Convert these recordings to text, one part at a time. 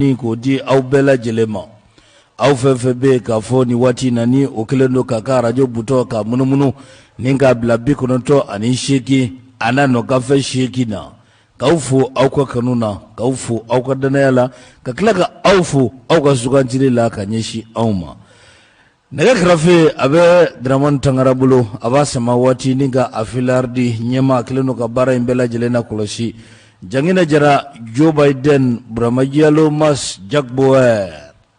Ni k'o di aw bɛɛ lajɛlen ma, aw fɛn fɛn bɛ yen k'a fɔ nin waati in na ni o kɛlen don k'a ka arajo butɔn k'a munumunu ni k'a bila 98 a n'a nɔkanfɛn 8 na, k'aw fo aw ka kanu na, k'aw fo aw ka dannaya la, ka tila ka aw fo aw ka sugantili la ka ɲɛsin anw ma. Nɛgɛ karafe a bɛ Dramani Tangara bolo, a b'a sama waati ni ka a filardi ɲɛma kɛlen don ka baara in bɛɛ lajɛlen na kɔlɔsi. Janginɛ Jara, Joe Biden, Burama Jalo, Mas Jack Bauer,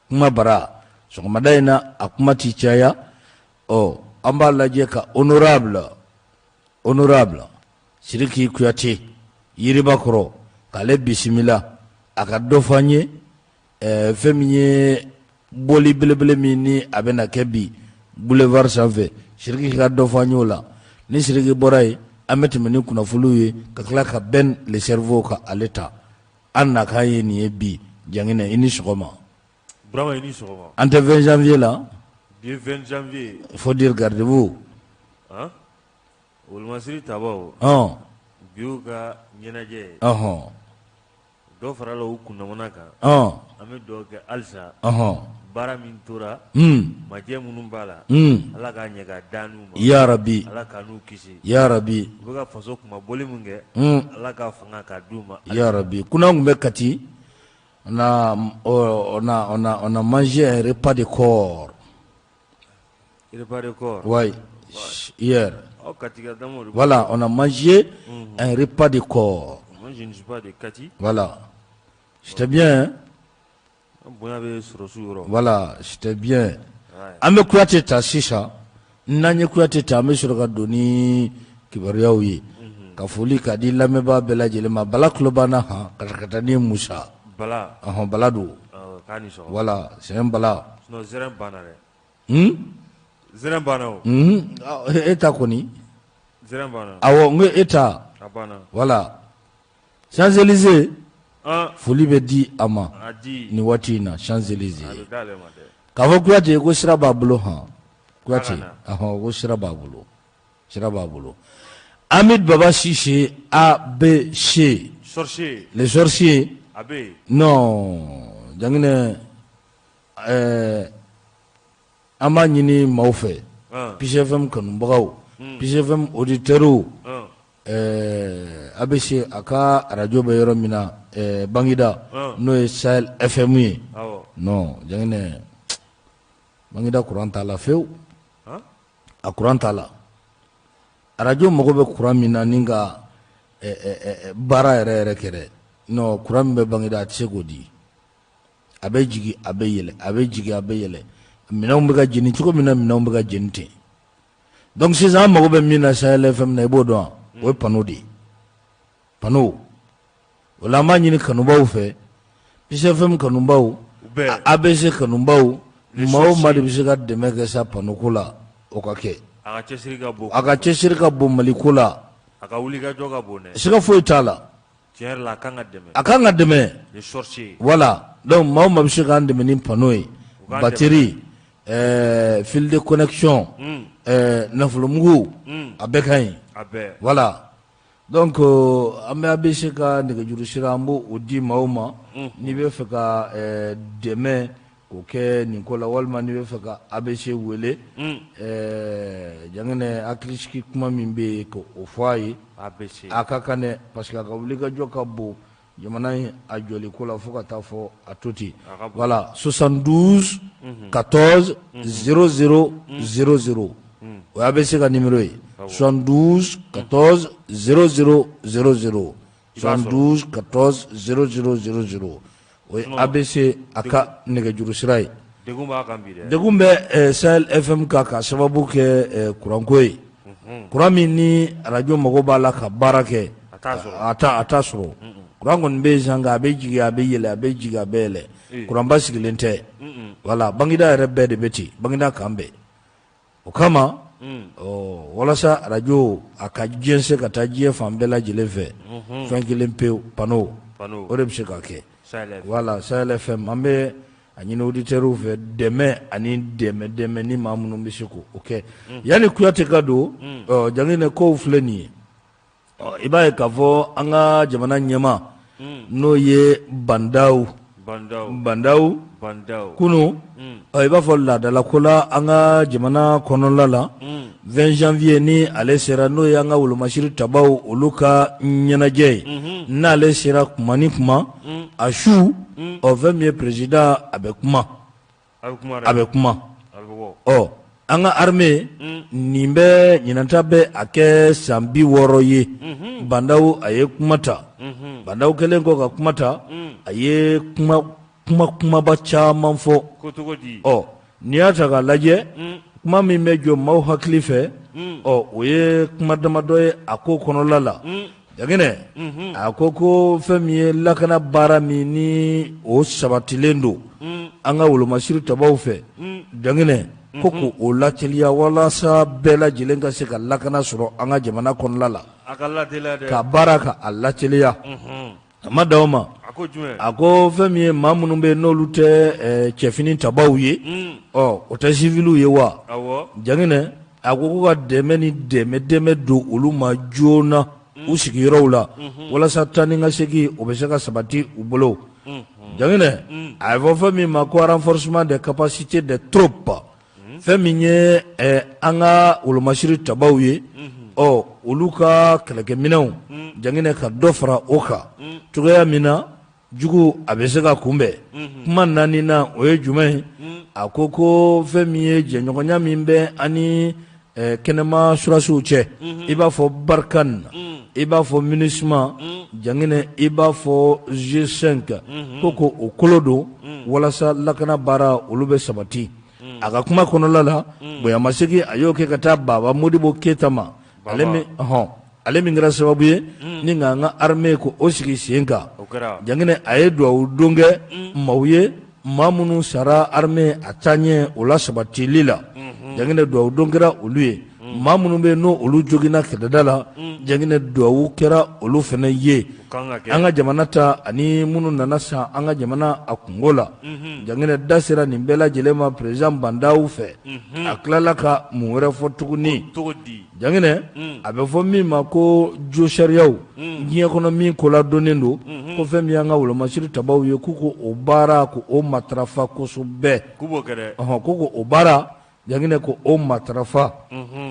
kuma bara sɔgɔmada in na a kuma tɛ caya. Ɔ an b'a lajɛ ka honorable honorable Sidiki Kuyate yiriba kɔrɔ k'ale bisimila a ka dɔ fɔ an ye. Fɛn min ye bɔli belebele min ni a bɛna kɛ bi boulevard sanfɛ, Sidiki ka dɔ fɔ an y'o la. Ni Sidiki bɔra yen, an bɛ tɛmɛ ni kunnafoniw ye ka tila ka Ben le cerveau ka ale ta. An nakan ye nin ye bi. Janginɛ, i ni sɔgɔma. Burama, i ni sɔgɔma. An tɛ 20 janvier la. Bi ye 20 janvier. Faut dire garde-vous. Han, wolomasiri tabaw. Bi y'u ka ɲɛnajɛ ye. Dɔ farala u kundamana kan, an bɛ dugawu kɛ halisa baara min tora, majɛ minnu b'a la, Ala k'a ɲɛ k'a d'an n'u ma, yarabi, Ala k'an n'u kisi, yarabi, u bɛ ka faso kunmabɔli min kɛ, Ala k'a fanga k'a d'u ma, yarabi. Kunun an tun bɛ Kati, on a on a on a on a mangé un repas de corps. Repas de corps. Ouais, hier. Voilà, on a mangé un repas de corps. Moi, je ne suis pas de Kati. Voilà. C'était bien, hein? Bonya bɛ sɔrɔsiw yɔrɔ. Voilà, c'était bien. An bɛ Kuyate ta sisan. N'an ye Kuyate ta, an bɛ sɔrɔ ka don ni kibaruyaw ye. Ka foli k'a di lamɛnbaa bɛɛ lajɛlen ma. Bala tulo b'an na han, katakatanin Musa. Bala. Ɔhɔn, Bala don. K'a ni sɔgɔma. Voilà, c'est un Bala. Sinon zɛrɛn banna dɛ. Hmm? Zɛrɛn banna o. E ta kɔni. Zɛrɛn banna. Awɔ, n ko e ta. A banna. Voilà. Champs-Élysées. An. Foli bɛ di a ma. A di. Nin waati in na Champs-Élysées. A bɛ d'ale ma dɛ. K'a fɔ Kuyate ko sira b'a bolo han. Kuyate, ɔhɔn, ko sira b'a bolo. Sira b'a bolo. Hamid Baba Sise ABC. Sorcier. Les sorciers. A bɛ yen. Non, Janginɛ, an b'a ɲini maaw fɛ, Peace FM kanubagaw, Peace FM auditeurs, ABC a ka arajo bɛ yɔrɔ min na Bangida, n'o ye Sahel FM ye. Non, Janginɛ, Bangida courant t'a la fewu, a courant t'a la. Arajo mago bɛ courant min na ni ka baara yɛrɛ yɛrɛ kɛ dɛ, non, courant min bɛ Bangida, a tɛ se k'o di. A bɛ jigin, a bɛ yɛlɛ, a bɛ jigin, a bɛ yɛlɛ. Minɛnw bɛ ka jeni cogo min na, minɛnw bɛ ka jeni ten. Donc sisan, an mago bɛ min na Sahel FM na, i b'o dɔn wa? O ye panneau de ye, panneau. O la, an b'a ɲini kanubaw fɛ, Peace FM kanubaw, ABC kanubaw, maa o maa de bɛ se ka dɛmɛ kɛ sa panneau ko la, o ka kɛ. A ka cɛsiri ka bon. A ka cɛsiri ka bon Mali ko la. A ka wulikajɔ ka bon dɛ. Siga foyi t'a la. Tiɲɛ yɛrɛ la, a kan ka dɛmɛ. A kan ka dɛmɛ. Les sorciers. Voilà, donc maa o maa bɛ se k'an dɛmɛ ni panneau ye, batterie, fil de connexion, nafolomugu, a bɛɛ ka ɲi. A bɛɛ. Voilà, donc an bɛ ABC ka nɛgɛjuru sira, an b'o o di maaw ma. N'i bɛ fɛ ka dɛmɛ k'o kɛ nin ko la, walima n'i bɛ fɛ ka ABC wele, Janginɛ, hakilisigi kuma min bɛ yen, k'o fɔ a ye. ABC. A ka kan dɛ, parce que a ka wulikajɔ ka bon jamana in a jɔli ko la fo ka taa fɔ a to ten. Voilà, 72 14 00 00, o ye ABC ka numéro ye, 72 14 00 00, 72 14 00 00, o ye ABC a ka nɛgɛjuru sira ye. Degun b'a kan bi dɛ. Degun bɛ Sahel FM kan ka sababu kɛ kuranko ye, kuran min ni arajo mago b'a la ka baara kɛ, a t'a sɔrɔ. Kuran kɔni bɛ yen sisan, nka a bɛ jigin, a bɛ yɛlɛ, a bɛ jigin, a bɛ yɛlɛ, kuranba sigilen tɛ. Voilà, Bangida yɛrɛ bɛɛ de bɛ ten, Bangida kan bɛɛ. O kama, walasa arajo a ka jɛnsɛn ka taa diɲɛ fan bɛɛ lajɛlen fɛ, fɛn kelen pewu, panneau, o de bɛ se ka kɛ. Voilà, Sahel FM, an bɛ a ɲini auditeurs fɛ, dɛmɛ ani dɛmɛ dɛmɛ ni maa minnu bɛ se k'o kɛ. Yanni Kuyate ka don, Janginɛ, kow filɛ nin ye, i b'a ye k'a fɔ an ka jamana ɲɛmaa, n'o ye Bah N'Daw. Ba Ndaw kunun, i b'a fɔ laadalako la an ka jamana kɔnɔla la 20 janvier ni ale sera n'o ye an ka wolomasiri tabaw olu ka ɲɛnajɛ ye, n'ale sera kuma ni kuma a su, ɔ fɛn min ye président a bɛ kuma, a bɛ kuma, ɔ an ka armée nin bɛ ɲinan ta bɛ a kɛ san 60 ye. Ba Ndaw a ye kuma ta. Ba Ndaw kɛlen kɔ ka kuma ta, a ye kuma kuma kumaba caman fɔ. Ɔ n'i y'a ta k'a lajɛ, kuma min bɛ jɔ maaw hakili fɛ, ɔ o ye kuma damadɔ ye a ko kɔnɔla la. Jaginɛ, a ko ko fɛn min ye lakana baara min ni o sabatilen don an ka wolomasiri tabaw fɛ, Jaginɛ, ko ko o lateliya walasa bɛɛ lajɛlen ka se ka lakana sɔrɔ an ka jamana kɔnɔla la, ka baara ka a lateliya. A ma dan o ma, a ko fɛn min ye maa minnu bɛ yen n'olu tɛ cɛfini tabaw ye, ɔ o tɛ siviliw ye wa? Jaginɛ, a ko ko ka dɛmɛ ni dɛmɛ dɛmɛ don olu ma joona u sigiyɔrɔw la, walasa taa ni ka segin o bɛ se ka sabati u bolo. Jaginɛ, a ye fɔ fɛn min ma ko renforcement des capacités des troupes, fɛn min ye an ka wolomasiri tabaw ye, ɔ olu ka kɛlɛkɛminɛnw, Jaginɛ, ka dɔ fara o kan cogoya min na jugu a bɛ se ka kunbɛn. Kuma naaninan o ye jumɛn ye? A ko ko fɛn min ye jɛɲɔgɔnya min bɛ ani kɛnɛma surasiw cɛ, i b'a fɔ Barkhane, i b'a fɔ MINUSMA, Jaginɛ, i b'a fɔ G5, ko ko o kolo don walasa lakana baara olu bɛ sabati. A ka kuma kɔnɔla la, bonyamasegin a y'o kɛ ka taa Baba Modibo Keyita ma, ale min kɛra sababu ye ni ka an ka armée ko o sigi sen kan. Jaginɛ, a ye dugawu don kɛ maaw ye, maa minnu sara armée a taaɲɛ o la sabatili la. Jaginɛ, dugawu don kɛra olu ye. Maa minnu bɛ yen n'o olu joginna kɛlɛda la, Jaginɛ, dugawu kɛra olu fana ye. An ka jamana ta ani minnu nana sa an ka jamana a kunko la, Jaginɛ, da sera nin bɛɛ lajɛlen ma président Ba Ndaw fɛ. A tilala ka mun wɛrɛ fɔ tuguni? Jaginɛ, a bɛ fɔ min ma ko jo sariyaw diɲɛ kɔnɔ min ko ladonnen don, ko fɛn min y'an ka wolomasiri tabaw ye, k'u ko o baara ko o matarafa kosɛbɛ, ko ko o baara, Jaginɛ, ko o matarafa.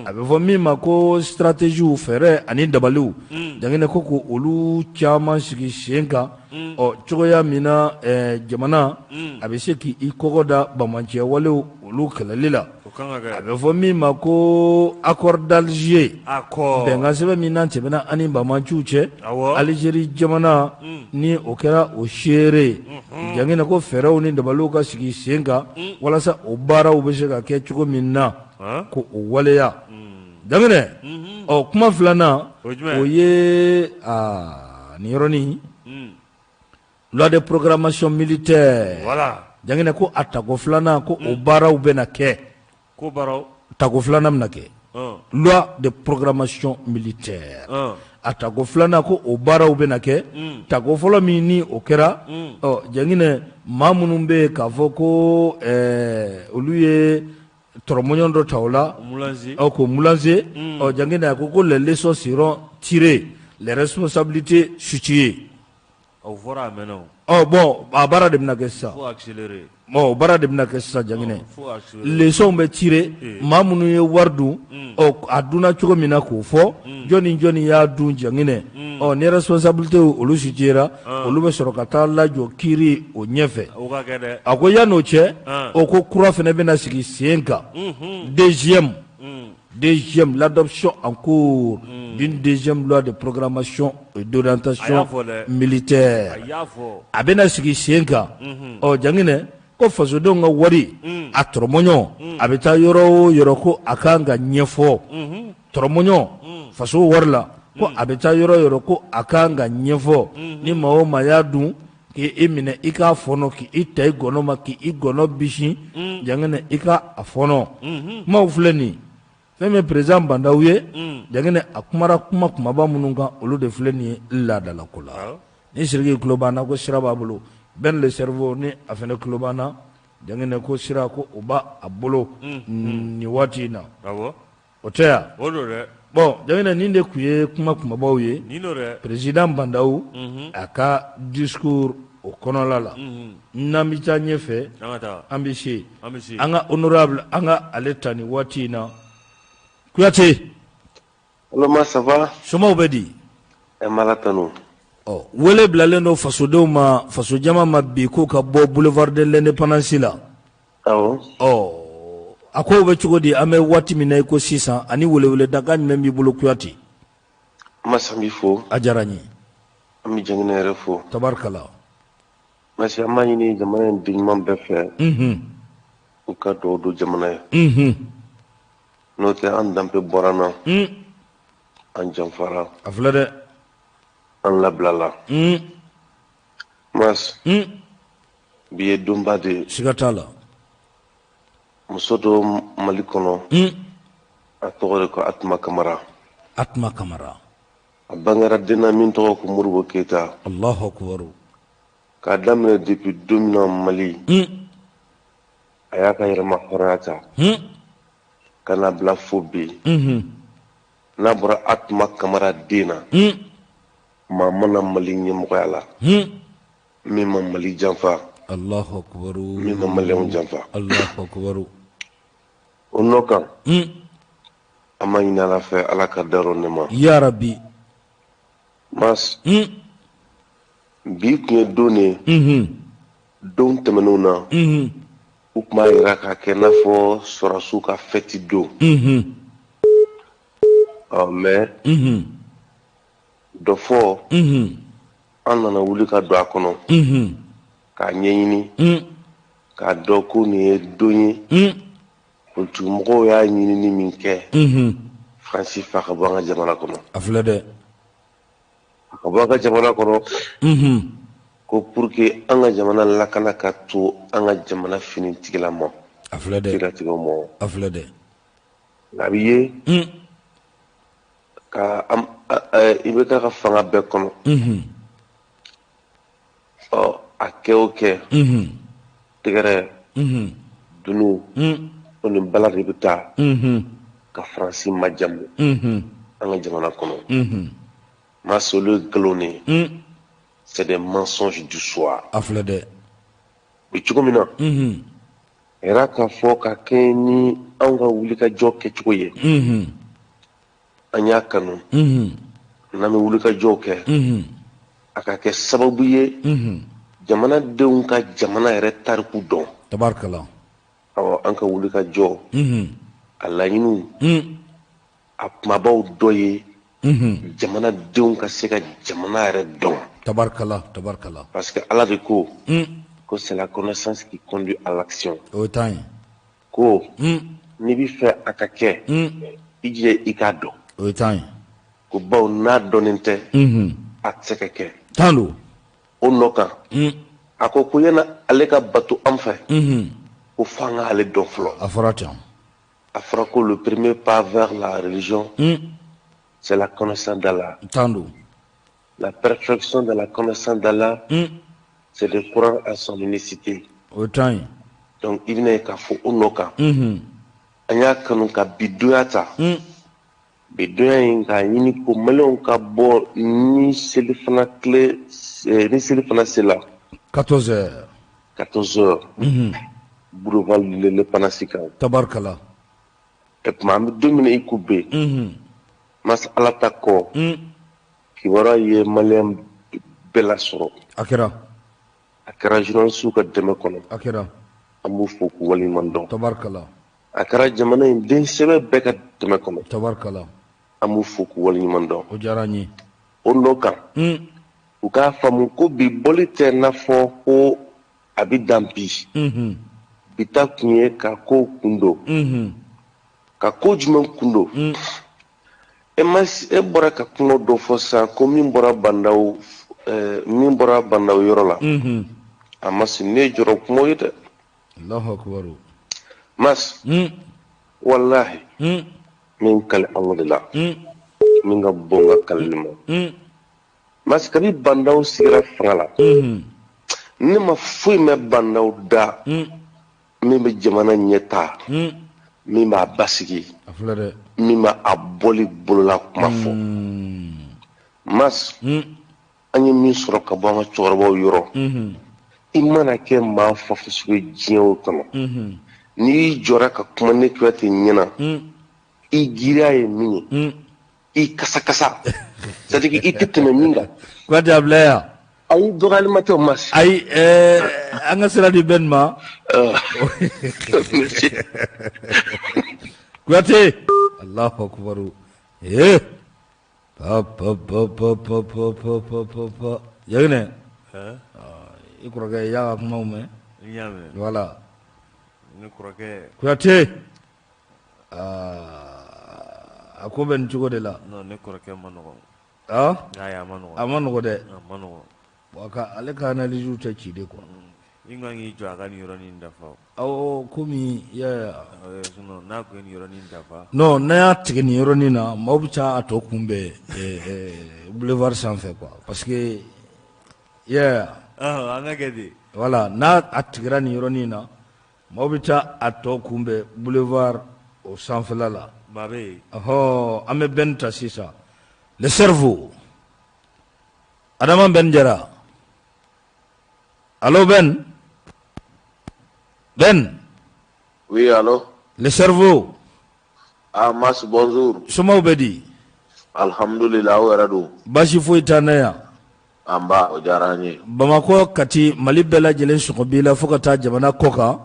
A bɛ fɔ min ma ko stratégie, fɛɛrɛ ani dabaliw, Jaginɛ, ko ko olu caman sigi sen kan, ɔ cogoya min na jamana a bɛ se k'i kɔgɔ da banbaanciya walew olu kɛlɛli la. A bɛ fɔ min ma ko accord d'Alger, bɛnkan sɛbɛn min n'an tɛmɛna ani banbaanciw cɛ Algérie jamana, ni o kɛra o seere ye. Jaginɛ, ko fɛɛrɛw ni dabaliw ka sigi sen kan walasa o baaraw bɛ se ka kɛ cogo min na ko o waleya. Jaginɛ, ɔ kuma filanan o ye aa nin yɔrɔnin loi de programmation militaire. Jaginɛ, ko a tako filanan, ko o baaraw bɛna kɛ. Tako filanan bɛna kɛ loi de programmation militaire, a tako filanan, ko o baaraw bɛna kɛ. Tako fɔlɔ min ni o kɛra, ɔ Jaginɛ, maa minnu bɛ yen k'a fɔ ko olu ye tɔrɔmɔɲɔgɔn dɔ ta o la, ɔ k'o moulanger, ɔ Jaginɛ, a ko ko les leçons seront tirées, les responsabilités situées. O fɔra a mɛnna. Ɔ bon, a baara de bɛna kɛ sisan. Bon, o baara de bɛna kɛ sisan, Jaginɛ. Leçons bɛ tirer, maa minnu ye wari dun, ɔ a dunna cogo min na k'o fɔ, jɔni jɔni y'a dun, Jaginɛ. Ɔ ni responsabilité olu situera, olu bɛ sɔrɔ ka taa lajɔ kiiri o ɲɛfɛ. A ko yan'o cɛ, o ko kura fana bɛna sigi sen kan, deuxième. Deuxième, l'adoption en cours d'une deuxième loi de programmation et d'orientation militaire. A bɛna sigi sen kan. Ɔ Jaginɛ, ko fasodenw ka wari a tɔrɔmɔɲɔ a bɛ taa yɔrɔ o yɔrɔ, ko a kan ka ɲɛfɔ. Tɔrɔmɔɲɔ faso wari la, ko a bɛ taa yɔrɔ o yɔrɔ, ko a kan ka ɲɛfɔ. Ni maa o maa y'a dun, k'i minɛ i k'a fɔnɔ, k'i ta i gɔnɔ ma, k'i gɔnɔ bisi, Jaginɛ, i ka a fɔnɔ. Kumaw filɛ nin fɛn min président Ba Ndaw ye, Jaginɛ, a kumara kuma kumaba minnu kan, olu de filɛ nin ye laadalako la. Ni Sidiki tulo b'an na, ko sira b'a bolo. Ben le cerveau, ni a fana tulo b'an na, Jaginɛ, ko sira ko o b'a bolo nin waati in na. O tɛ yan? O don dɛ. Bon Jaginɛ, nin de tun ye kuma kumabaw ye. Nin don dɛ. Président Ba Ndaw a ka discours o kɔnɔla la n'an bɛ taa ɲɛfɛ an bɛ se an ka honorable an ka ale ta nin waati in na Kuyate. Allo Mas ça va? Somaw bɛ di? An b'Ala tanu. Ɔ wele bilalen don fasodenw ma fasojama ma bi k'u ka bɔ boulevard de l'indépendance la. Awɔ. Ɔ a kow bɛ cogo di an bɛ waati min na i ko sisan ani weleweledakan jumɛn b'i bolo Kuyate? Mas an b'i fo. A diyara n ye. An bɛ Janginɛ yɛrɛ fo. Tabarikala. Mas an b'a ɲini jamana in den ɲuman bɛɛ fɛ. Unhun. U ka dugawu don jamana ye. Unhun. N'o tɛ an danbe bɔra an na. Un. An janfara. A filɛ dɛ. An labilala. Un. Mas. Un. Bi ye donba de ye. Siga t'a la. Muso dɔ Mali kɔnɔ. Un. A tɔgɔ de ko Atuma Kamara. Atuma Kamara. A bangera den na min tɔgɔ ko Modibo Keyita. Alahu akubaru. K'a daminɛ depuis don min na Mali. Un. A y'a ka yɛrɛmahɔrɔnya ta. Un. Ka n'a bila fo bi. Unhun. N'a bɔra Atuma Kamara den na. Un. Maa ma na Mali ɲɛmɔgɔya la. Un. Min ma Mali janfa. Alahu akubaru. Min ma maliyɛnw janfa. Alahu akubaru. O nɔ kan. Un. An b'a ɲini Ala fɛ Ala ka dayɔrɔ nɛɛma. Yarabi. Mas. Un. Bi tun ye don de ye. Unhun. Don tɛmɛnenw na. Unhun. U tun b'a jira k'a kɛ n'a fɔ sɔrɔdasiw ka fɛti don. Unhun. Ɔ mais. Unhun. Dɔ fɔ. Unhun. An nana wuli ka don a kɔnɔ. Unhun. K'a ɲɛɲini. Un. K'a dɔn ko nin ye don ye. Un. Politikimɔgɔw y'a ɲinini min kɛ. Unhun. Faransi f'a ka bɔ an ka jamana kɔnɔ. A filɛ dɛ. A ka bɔ an ka jamana kɔnɔ. Unhun. Ko pour que an ka jamana lakana ka to an ka jamana finitigilama. A filɛ dɛ. Tigilatigiw ma. A filɛ dɛ. Nka a bɛ ye. Un. Ka IBK ka fanga bɛɛ kɔnɔ. Unhun. Ɔ a kɛ o kɛ. Unhun. Tɛgɛrɛ. Unhun. Dunun. Un. O ni bala de bɛ taa. Unhun. Ka Faransi majamu. Unhun. An ka jamana kɔnɔ. Unhun. Mas olu ye nkalon de ye. Un. C'est des mensonges du soir. A filɛ dɛ. O cogo min na. Unhun. Yɛrɛ k'a fɔ ka kɛɲɛ ni anw ka wulikajɔ kɛcogo ye. Unhun. An y'a kanu. Unhun. N'an bɛ wulikajɔw kɛ. Unhun. A ka kɛ sababu ye. Unhun. Jamanadenw ka jamana yɛrɛ tariku dɔn. Tabarikala. Awɔ an ka wulikajɔ. Unhun. A laɲiniw. Un. A kumabaw dɔ ye. Unhun. Jamanadenw ka se ka jamana yɛrɛ dɔn. Tabarikala tabarikala. Parce que Ala de ko. Un. Ko c'est la connaissance qui conduit à l'action. O ye tiɲɛ ye. Ko. Un. N'i b'i fɛ a ka kɛ. Un. I jija i k'a dɔn. O ye tiɲɛ ye. Ko bawo n'a dɔnnen tɛ. Unhun. A tɛ se ka kɛ. Tan don. O nɔ kan. Un. A ko ko yani ale ka bato an fɛ. Unhun. Ko fo an k'ale dɔn fɔlɔ. A fɔra ten. A fɔra ko le premier pas vers la religion. Un. C'est la connaissance d'Allah. Tan don. La perfection de la connaissance d'Allah. Un. C'est de croire à son unicité. O ye tiɲɛ ye. Donc i bɛna ye k'a fɔ o nɔ kan. Unhun. An y'a kanu ka bi donya ta. Un. Bi donya in k'a ɲini ko maliyɛnw ka bɔ ni selifana tile ni selifana sela. 14 heures. 14 heures. Unhun. Boulevard de l'Indépendance kan. Tabarikala. O tuma an bɛ don min na i ko bi. Unhun. Masa Ala ta kɔ. Un. Kibaruya ye maliyɛn bɛɛ lasɔrɔ. A kɛra. A kɛra journalistes ka dɛmɛ kɔnɔ. A kɛra. An b'u fo k'u waleɲuman dɔn. Tabarikala. A kɛra jamana in den sɛbɛ bɛɛ ka dɛmɛ kɔnɔ. Tabarikala. An b'u fo k'u waleɲuman dɔn. O diyara n ye. O nɔ kan. Un. U k'a faamu ko bi bɔli tɛ n'a fɔ ko a bɛ dan bi. Unhun. Bi ta kun ye ka kow kun don. Unhun. Ka ko jumɛn kun don? Un. E ma e bɔra ka kuma dɔ fɔ sisan ko min bɔra Bah N'Daw min bɔra Bah N'Daw yɔrɔ la. Unhun. A Mas ne ye jɔrɔ kuma ye dɛ. Alahu akibaru. Mas. Un. Walahi. Un. Min kali Ala de la. Un. Min ka bon n ka kalili ma. Un. Mas kabi Bah N'Daw sigira fanga la. Unhun. Ne ma foyi mɛn Bah N'Daw da. Un. Min bɛ jamana ɲɛtaa. Un. Min b'a basigi. A filɛ dɛ. Min b'a a bɔli bolola kuma fɔ. Un. Mas. Un. An ye min sɔrɔ ka bɔ an ka cɛkɔrɔbaw yɔrɔ i mana kɛ maa faso sugu ye diɲɛ o kɔnɔ n'i jɔra ka kuma ne Kuyate ɲɛna i giriya ye min ye i kasa kasa c'est à dire i tɛ tɛmɛ min kan. Kuyate a bila yan. Ayi dɔgɔyalima tɛ o Mas. Ayi an ka sira di Ben ma. Merci. Kuyate Alahu akibaru ee pa pa pa pa pa pa pa pa pa Yaginɛ i kɔrɔkɛ i y'a ka kumaw mɛn. N y'a mɛn. Voilà. Ne kɔrɔkɛ. Kuyate. Aa a ko bɛ nin cogo de la. Non ne kɔrɔkɛ man nɔgɔn. Aa a man nɔgɔn. A man nɔgɔn dɛ. A man nɔgɔn. Bon ale ka analyse tɛ ci de quoi. I kan k'i jɔ a ka nin yɔrɔnin dafa. Awɔ komi i y'a ye sinon n'a tun ye nin yɔrɔnin dafa. Non n'a y'a tigɛ nin yɔrɔnin na maaw bɛ taa a tɔ kunbɛn boulevard sanfɛ quoi parce que i y'a ye wa. An ka kɛ ten. Voilà n'a a tigɛra nin yɔrɔnin na. Maaw bɛ taa a tɔ kunbɛn boulevard o sanfɛla la. Maa bɛ yen. Ɔhɔ an bɛ Ben ta sisan le cerveau Adama Ben Jara allo Ben Ben. Oui allo. Le cerveau. Ah Mas bonjour. Somaw bɛ di? Alhamdulillah aw yɛrɛ dun? Baasi foyi t'an na yan. Anba o diyara an ye. Bamakɔ Kati Mali bɛɛ lajɛlen sɔgɔ b'i la fo ka taa jamana kɔ kan.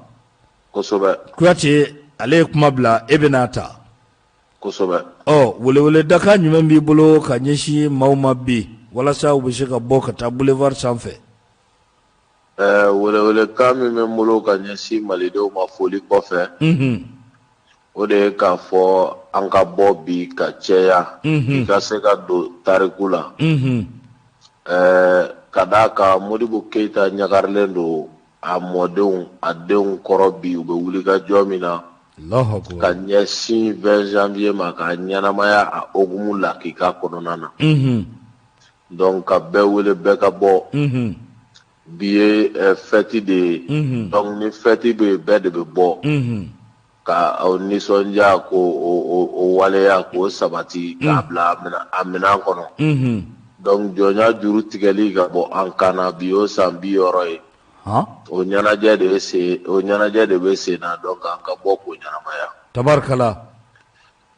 Kosɛbɛ. Kuyate ale ye kuma bila e bɛn'a ta. Kosɛbɛ. Ɔ weleweledakan jumɛn b'i bolo ka ɲɛsin maaw ma bi walasa u bɛ se ka bɔ ka taa boulevard sanfɛ? Ɛɛ welewelekan min bɛ n bolo ka ɲɛsin malidenw ma foli kɔfɛ, unhun, o de ye k'a fɔ an ka bɔ bi ka caya, unhun, i ka se ka don tariku la, unhun, ɛɛ ka d'a kan Modibo Keyita ɲagarilen don a mɔdenw a denw kɔrɔ bi u bɛ wulikajɔ min na, Alahu akibaru, ka ɲɛsin 20 janvier ma k'a ɲɛnamaya a hukumu lakika kɔnɔna na, unhun, donc ka bɛɛ wele bɛɛ ka bɔ, unhun bi ye fɛti de ye donc ni fɛti bɛ yen bɛɛ de bɛ bɔ ka aw nisɔndiya ko o waleya k'o sabati k'a bila a minɛn kɔnɔ donc jɔnya juru tigɛli ka bɔ an kan na bi y'o san 60 ye o ɲɛnajɛ de ye o ɲɛnajɛ de bɛ sen na donc an ka bɔ k'o ɲɛnamaya tabarikala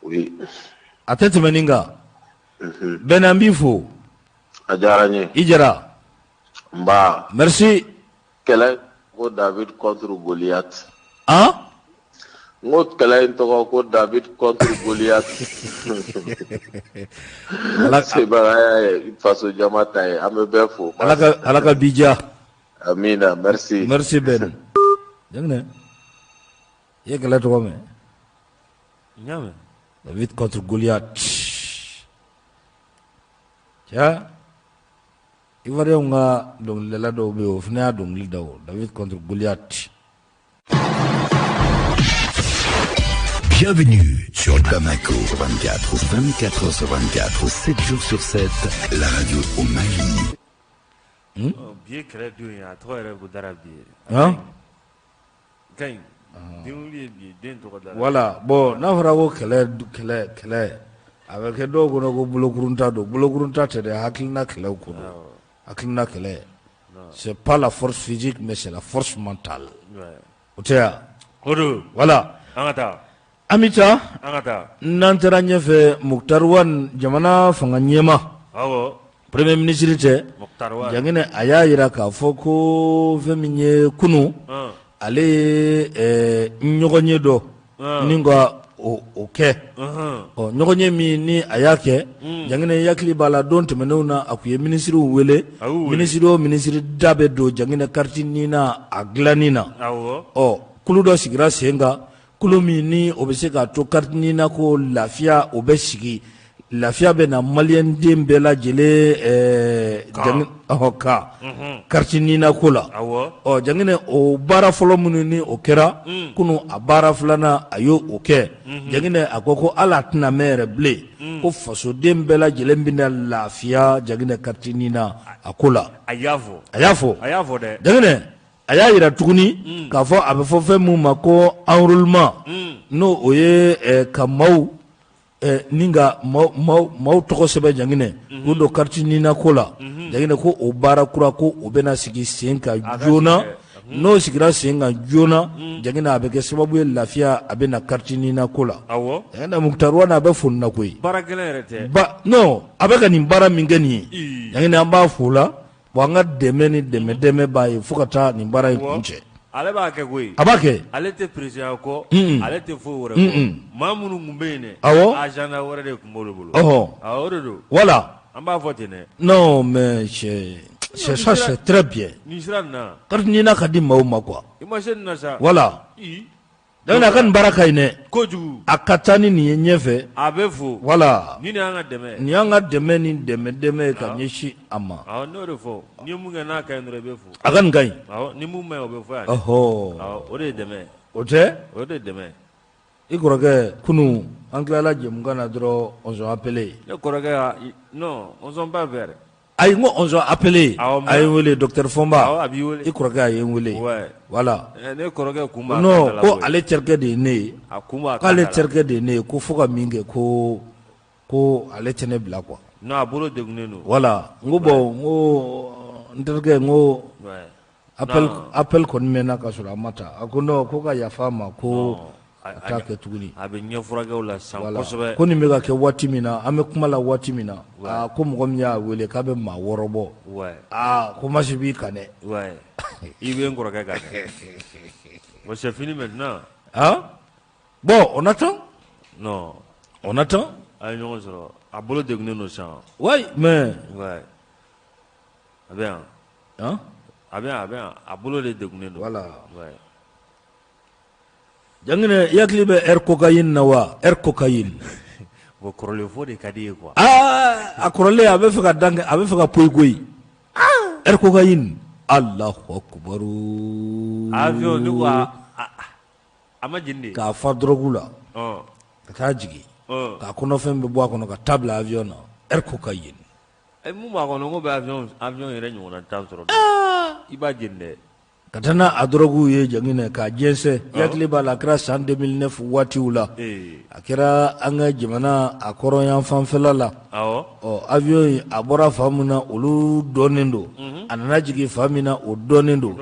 oui a tɛ tɛmɛ nin kan Ben an b'i fo a diyara n ye i Jara Nba. Merci. Kɛlɛ ko David contre Goliath. An? N ko kɛlɛ in tɔgɔ ko David contre Goliath. Ala sebagaya ye faso jama ta ye an bɛ bɛɛ fo. Ala ka bi diya. Amina merci. Merci Ben. Jaginɛ i ye kɛlɛ tɔgɔ mɛn? N y'a mɛn. David contre Goliath. Cɛ Ivoirienw ka dɔnkilidala dɔw bɛ yen o fana y'a dɔnkili da o David contre Goliath. Bienvenue sur Bamako 24, 24 h sur 24, 7 jours sur 7, la radio au Mali. Bi ye kɛlɛ don ye a tɔgɔ yɛrɛ ko dara bi ye. Han? Ka ɲi. Denwuli ye bi ye den tɔgɔ dara. Voilà bon n'a fɔra ko kɛlɛ kɛlɛ kɛlɛ a bɛ kɛ dɔw kɔnɔ ko bolokurunta don bolokurunta tɛ dɛ hakilina kɛlɛw ko don hakilina kɛlɛ c'est pas la force physique mais c'est la force mentale o tɛ wa? O don. Voilà an ka taa. An bɛ taa an ka taa n'an taara ɲɛfɛ Moctar Ouane jamana fanga ɲɛmaa awɔ premier ministre tɛ Moctar Ouane Jaginɛ a y'a jira k'a fɔ ko fɛn min ye kunun ale ye ɲɔgɔnye dɔ ni ka o kɛ ɔ ɲɔgɔnye min ni a y'a kɛ Jaginɛ i hakili b'a la don tɛmɛnenw na a tun ye minisiriw wele minisiri o minisiri da bɛ don Jaginɛ carte NINA a dilanni na ɔ kulu dɔ sigira sen kan kulu min ni o bɛ se k'a to carte NINA ko lafiya o bɛ sigi lafiya bɛ na maliyɛn den bɛɛ lajɛlen kan carte NINA ko la ɔ Jaginɛ o baara fɔlɔ minnu ni o kɛra kunun a baara filanan a y'o o kɛ Jaginɛ a ko ko ala tɛna mɛn yɛrɛ bilen ko fasoden bɛɛ lajɛlen bɛna lafiya Jaginɛ carte NINA a ko la a y'a fɔ a y'a fɔ a y'a fɔ dɛ Jaginɛ a y'a jira tuguni k'a fɔ a bɛ fɔ fɛn min ma ko enrôlement n'o o ye ka maaw Ni ka maaw tɔgɔ sɛbɛn Janginɛ k'u don carte NINA ko la Janginɛ ko o baara kura ko o bɛna sigi sen kan joona n'o sigira sen kan joona Janginɛ a bɛ kɛ sababu ye lafiya a bɛ na carte NINA ko la Moctar Ouane a bɛ fo na koyi non a bɛ ka nin baara min kɛ nin ye Janginɛ an b'a fo la Bon an ka dɛmɛ ni dɛmɛ dɛmɛ b'a ye fo ka taa nin baara in kuncɛ. Ale b'a kɛ koyi. A b'a kɛ. Ale tɛ président kɔ. Un! Ale tɛ foyi wɛrɛ kɔ. Un! Maa minnu tun bɛ yen dɛ. Awɔ! Agenda wɛrɛ de tun b'olu bolo. Ɔhɔ! Awɔ o de don. Voilà! An b'a fɔ ten dɛ. Non mais c'est ça c'est très bien. Nin sira nin na. Carte NINA ka di maaw ma quoi. I ma se nin na sa. Voilà! I! Donc a ka nin baara ka ɲi dɛ. Kojugu. A ka taa ni nin ye ɲɛfɛ. A bɛ fo. Voilà. Nin de y'an ka dɛmɛ ye. Nin y'an ka dɛmɛ ni dɛmɛ dɛmɛ ye ka ɲɛsin a ma. Awɔ n y'o de fɔ n'i ye mun kɛ n'a ka ɲi dɔrɔn i bɛ fo. A ka nin ka ɲi. Awɔ ni mun ma ɲi o bɛ fɔ yan. Ɔhɔ. Awɔ o de ye dɛmɛ ye. O tɛ? O de ye dɛmɛ ye. I kɔrɔkɛ kunun an tilala jɛmukan na dɔrɔn on s'est appelé. Ne kɔrɔkɛ non on s'est pas vu. Ayi n ko on s'est appelé a ye n wele docteur Fɔnba a b'i wele i kɔrɔkɛ a ye n wele voilà ne kɔrɔkɛ kun b'a non ko ale terikɛ de ye ne ye a kun b'a k'ale terikɛ de ye ne ye ko fo ka min kɛ ko ko ale tɛ ne bila quoi non a bolo degunnen don voilà n ko bon n ko n terikɛ n ko appel kɔni mɛnna ka sɔrɔ a ma ta a ko non ko ka yafa a ma ko a t'a kɛ tuguni a bɛ ɲɛ furakɛw la sisan kosɛbɛ ko nin bɛ ka kɛ waati min na an bɛ kuma la waati min na aa ko mɔgɔ min y'a wele k'a bɛ maa 6 bɔ aa ko masi b'i kan dɛ i bɛ n kɔrɔkɛ kan dɛ bon c'est fini maintenant ah bon on attend non on attend a ye ɲɔgɔn sɔrɔ a bolo degunnen don sisan oui mais a bɛ yan a bɛ yan a bɛ yan a bolo de degunnen don voilà Janginɛ i hakili bɛ air cocaïne na wa air cocaïne bon kɔrɔlen fɔ de ka di i ye quoi aa a kɔrɔlen a bɛ fɛ ka dan kɛ a bɛ fɛ ka poyi koyi air cocaïne Alahu akibaru avion ne ko a ma jeni de k'a fa drogue la ka taa jigin k'a kɔnɔfɛn bɛɛ bɔ a kɔnɔ ka taa bila avion na air cocaïne mun b'a kɔnɔ ko bɛ avion yɛrɛ ɲɔgɔnna tan sɔrɔ i b'a jeni dɛ ka taa n'a drogue ye Janginɛ k'a jɛnsɛn i hakili b'a la a kɛra san 2009 waatiw la a kɛra an ka jamana a kɔrɔn fanfɛla la ɔ avion in a bɔra fan min na olu dɔnnen don a nana jigin fan min na o dɔnnen don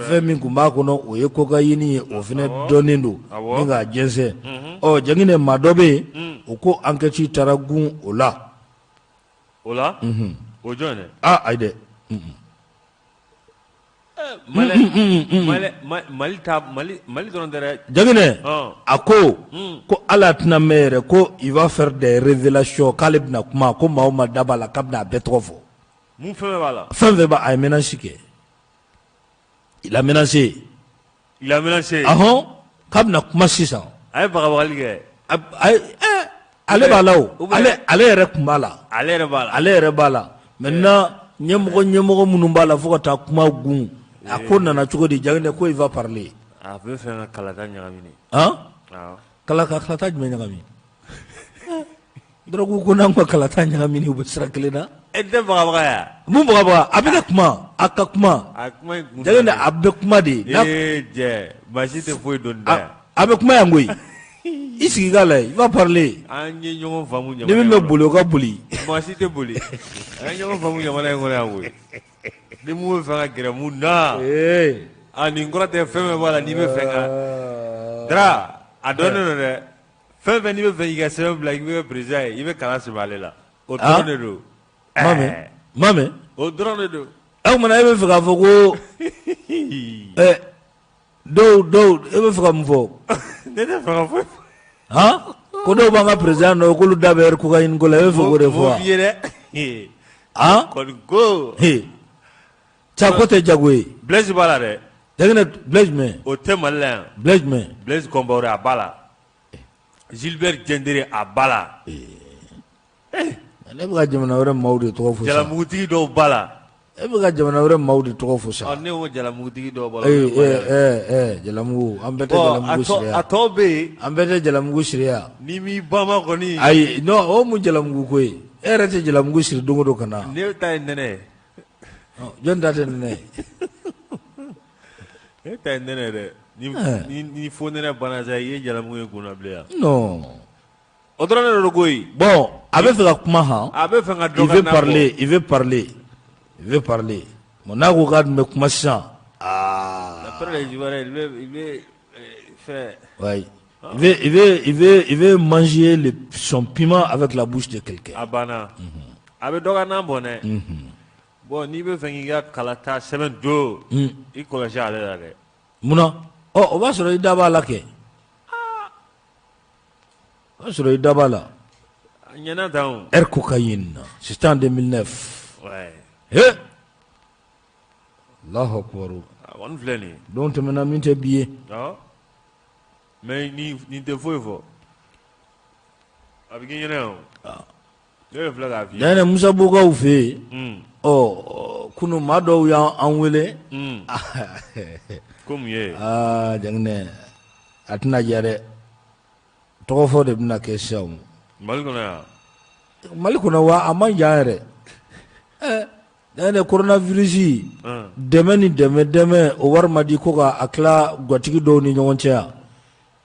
fɛn min tun b'a kɔnɔ o ye cocaïne ye o fana dɔnnen don ni k'a jɛnsɛn ɔ Janginɛ maa dɔ bɛ yen o ko enquête taara gun o la o la o jɔn dɛ aa ayi dɛ Mali dɔrɔn tɛ dɛ Janginɛ a ko ko ala tɛna mɛn yɛrɛ ko il va faire des révélations k'ale bɛna kuma ko maa o maa da b'a la k'a bɛna a bɛɛ tɔgɔ fɔ mun fɛn b'a la fɛn fɛn b'a a ye menace kɛ il a menacé il a menacé ahɔn k'a bɛna kuma sisan a ye bagabagali kɛ ale b'a la o ale yɛrɛ tun b'a la ale yɛrɛ b'a la ale yɛrɛ b'a la maintenant ɲɛmɔgɔ ɲɛmɔgɔ minnu b'a la fo ka taa kuma gun a ko nana cogo di Janginɛ ko il va parler a bɛ fɛ ka kalata ɲagami han kala ka kalata jumɛn ɲagami Dɔrɔgu ko n'an ka kalata ɲagami u bɛ sira kelen na e tɛ bagabaga ya mun bagabaga a bɛ ka kuma a ka kuma Janginɛ a bɛ kuma de ee jɛ baasi tɛ foyi dɔn da a bɛ kuma yan koyi i sigi k'a lajɛ il va parler an ye ɲɔgɔn faamu ni min bɛ boli o ka boli maa si tɛ boli an ye ɲɔgɔn faamu jamana in kɔnɔ yan koyi ni mun bɛ fɛ ka gɛrɛ mun na ee a nin kɔrɔ tɛ fɛn bɛɛ b'a la n'i bɛ fɛ ka Dara a dɔnnen don dɛ fɛn fɛn n'i bɛ fɛ k'i ka sɛbɛn bila k'i bɛ kɛ président ye i bɛ kala sɛmɛ ale la o dɔrɔn de don ma mɛn o dɔrɔn de don o tuma e bɛ fɛ k'a fɔ ko dɔw dɔw e bɛ fɛ ka mun fɔ ne tɛ fɛ ka foyi fɔ han ko dɔw b'an ka président nɔ k'olu da bɛ cocaïne ko la e bɛ fɛ k'o de fɔ wa M'o f'i ye dɛ han kɔni ko ca ko tɛ jago ye Blaise b'a la dɛ Janginɛ Blaise jumɛn o tɛ Mali la yan Blaise jumɛn Blaise Compaoré a b'a la Gilbert Diendéré a b'a la ne bɛ ka jamana wɛrɛ maaw de tɔgɔ fɔ sa jalamugutigi dɔw b'a la e bɛ ka jamana wɛrɛ maaw de tɔgɔ fɔ sa ne ko jalamugutigi dɔw b'a la ee jalamugu an bɛɛ tɛ jalamugu siri yan a tɔ bɛ yen an bɛɛ tɛ jalamugu siri yan n'i m'i banba kɔni ayi non o mun jalamugu ko ye e yɛrɛ tɛ jalamugu siri don o don ka na ne ta ye nɛnɛ ye jɔn ta tɛ nɛnɛ ye ne ta ye nɛnɛ dɛ ni fo nɛnɛ banna sa i ye jalamugu ye kunna bilen yan non O dɔrɔn de don koyi. Bon, a bɛ fɛ ka kuma han. A bɛ fɛ ka dɔ Il ka veut na parler, il veut parler. Il veut parler. Bon, n'a ko k'a dun bɛ kuma sisan. Aa. D'après les Ivoiriens, il veut faire. Ouais. Il veut manger son piment avec la bouche de quelqu'un. A banna. A bɛ dɔ ka nan bɔn dɛ. Bon, n'i bɛ fɛ k'i ka kalata sɛbɛn don, i kɔlɔsi ale la dɛ. Munna? Ɔ, o b'a sɔrɔ i da b'a la kɛ. O b'a sɔrɔ i da b'a la. A ɲɛna tan o. Air cocaïne. C'était en 2009. Ouais. He! Allahu akbar. A kɔni filɛ nin ye. Don tɛmɛna min tɛ bi ye. Awɔ. Mais nin tɛ foyi fɔ. A bɛ k'i ɲɛna o. Ne de filɛ k'a f'i ye. D'ailleurs Musabugukaw fɛ yen. Ɔ, kunun maa dɔw y'an wele. Ko mun ye? Aa, Jaginɛ, a tɛna diya dɛ. Tɔgɔ fɔ de bɛna kɛ sisan o. Mali kɔnɔ yan. Mali kɔnɔ wa a man jan yɛrɛ. Ɛ, Jaginɛ, coronavirus dɛmɛ ni dɛmɛ dɛmɛ, o wari ma di ko ka a tila gatigi dɔw ni ɲɔgɔn cɛ yan.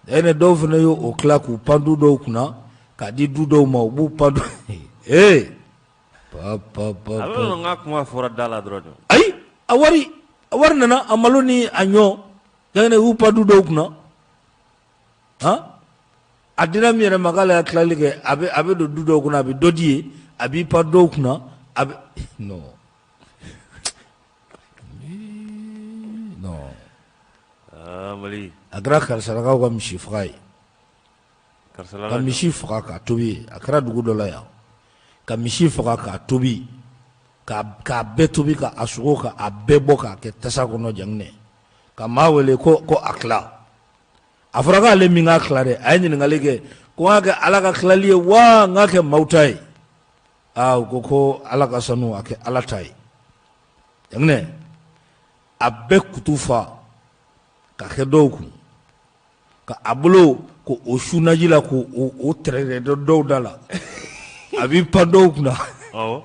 Jaginɛ, dɔw fana y'o tila k'u pan du dɔw kunna k'a di du dɔw ma, u b'u pan du ee pa pa pa. A bɛ n ka kuma fɔra da la dɔrɔn de. Ayi, a wari nana, a malo ni a ɲɔ, Jaginɛ, u y'u pan du dɔw kunna. Han, a dira min yɛrɛ ma k'ale ya tilali kɛ, a bɛ don du dɔw kunna, a bɛ dɔ di yen, a b'i pan dɔw kunna, a bɛ non non. Aa, Mali. A kɛra karisalakaw ka misi faga ye. Karisa ka misi faga k'a tobi, a kɛra dugu dɔ la yan, ka misi faga k'a tobi, k'a bɛɛ tobi, ka a sogo ka a bɛɛ bɔ k'a kɛ tasa kɔnɔ. Jaginɛ, ka maa wele ko a tila. A fɔra k'ale min k'a tila dɛ, a ye ɲininkali kɛ ko n k'a kɛ Ala ka tilali ye wa n k'a kɛ maaw ta ye? Aa, u ko Ala ka sanu, a kɛ Ala ta ye. Jaginɛ, a bɛɛ kutu fa ka kɛ dɔw kun, ka a bolo ko o su naji la, k'o o tɛrɛkɛ dɔw da la, a b'i pan dɔw kunna. U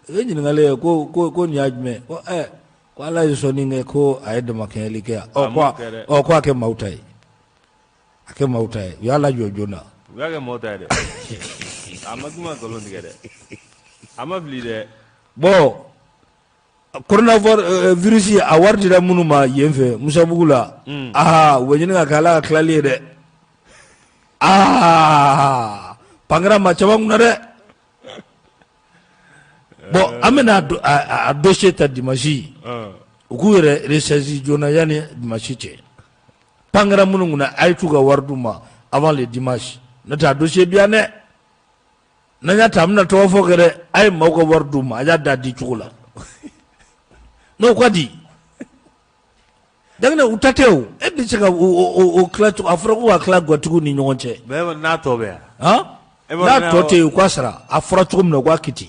ye ɲininkali kɛ ko nin y'a jumɛn? Ko ɛ, ko Ala ye sɔnni kɛ, ko a ye damakɛɲɛli kɛ yan. Ɔ, ko ɔ, ko a kɛ maaw ta ye, a kɛ maaw ta ye. U y'a lajɔ joona. U y'a kɛ maaw ta ye dɛ. A ma kuma nkalon tigɛ dɛ. A ma fili dɛ. Bon, coronavirus a wari dira minnu ma yen fɛ Musabugu la, aa, u bɛ ɲini ka kɛ Ala ka tilali ye dɛ. Aa, pan kɛra maa caman kunna dɛ. Bon, an bɛna a dossier ta dimanche, u k'u yɛrɛ ressaisir joona yanni dimanche cɛ. Pan kɛra minnu kunna, a ye t'u ka wari d'u ma avant le dimanche, n'o tɛ a dossier bi yan dɛ. N'an y'a ta, an bɛna tɔgɔ fɔ kɛ dɛ. A ye maaw ka wari d'u ma, a y'a da di cogo la n'o ka di. Jaginɛ, u ta tɛ o, e bɛ se ka o tila cogo? A fɔra ko ka tila gatigiw ni ɲɔgɔn cɛ. Mais n'a tɔ bɛ yan. Han, n'a tɔ tɛ yen, u k'a sara. A fɔra cogo min na, u k'a kɛ ten.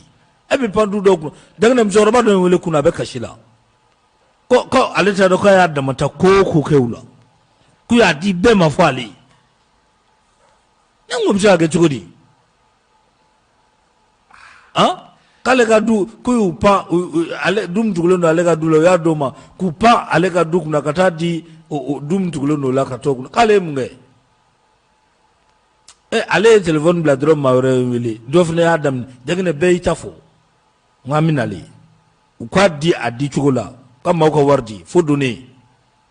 E bɛ pan du dɔw kunna. Jaginɛ, musokɔrɔba dɔ ye n wele kunun, a bɛ kasi la ko ale t'a dɔn k'a y'a damata ko o ko kɛ u la, k'u y'a di bɛɛ ma fɔ ale ye. Ne ko bɛ se ka kɛ cogo di? Han, k'ale ka du, k'u y'u pan ale du min tugulen don ale ka du la, u y'a d'o ma k'u pan ale ka du kunna ka taa di o du min tugulen don o la ka t'o kunna. K'ale ye mun kɛ? Ɛ, ale ye téléphone bila dɔrɔn, maa wɛrɛ ye n wele, dɔ fana y'a daminɛ. Jaginɛ, bɛɛ y'i ta fɔ. N ko an bɛ nalen, u k'a di a di cogo la, ka maaw ka wari di, faut donner,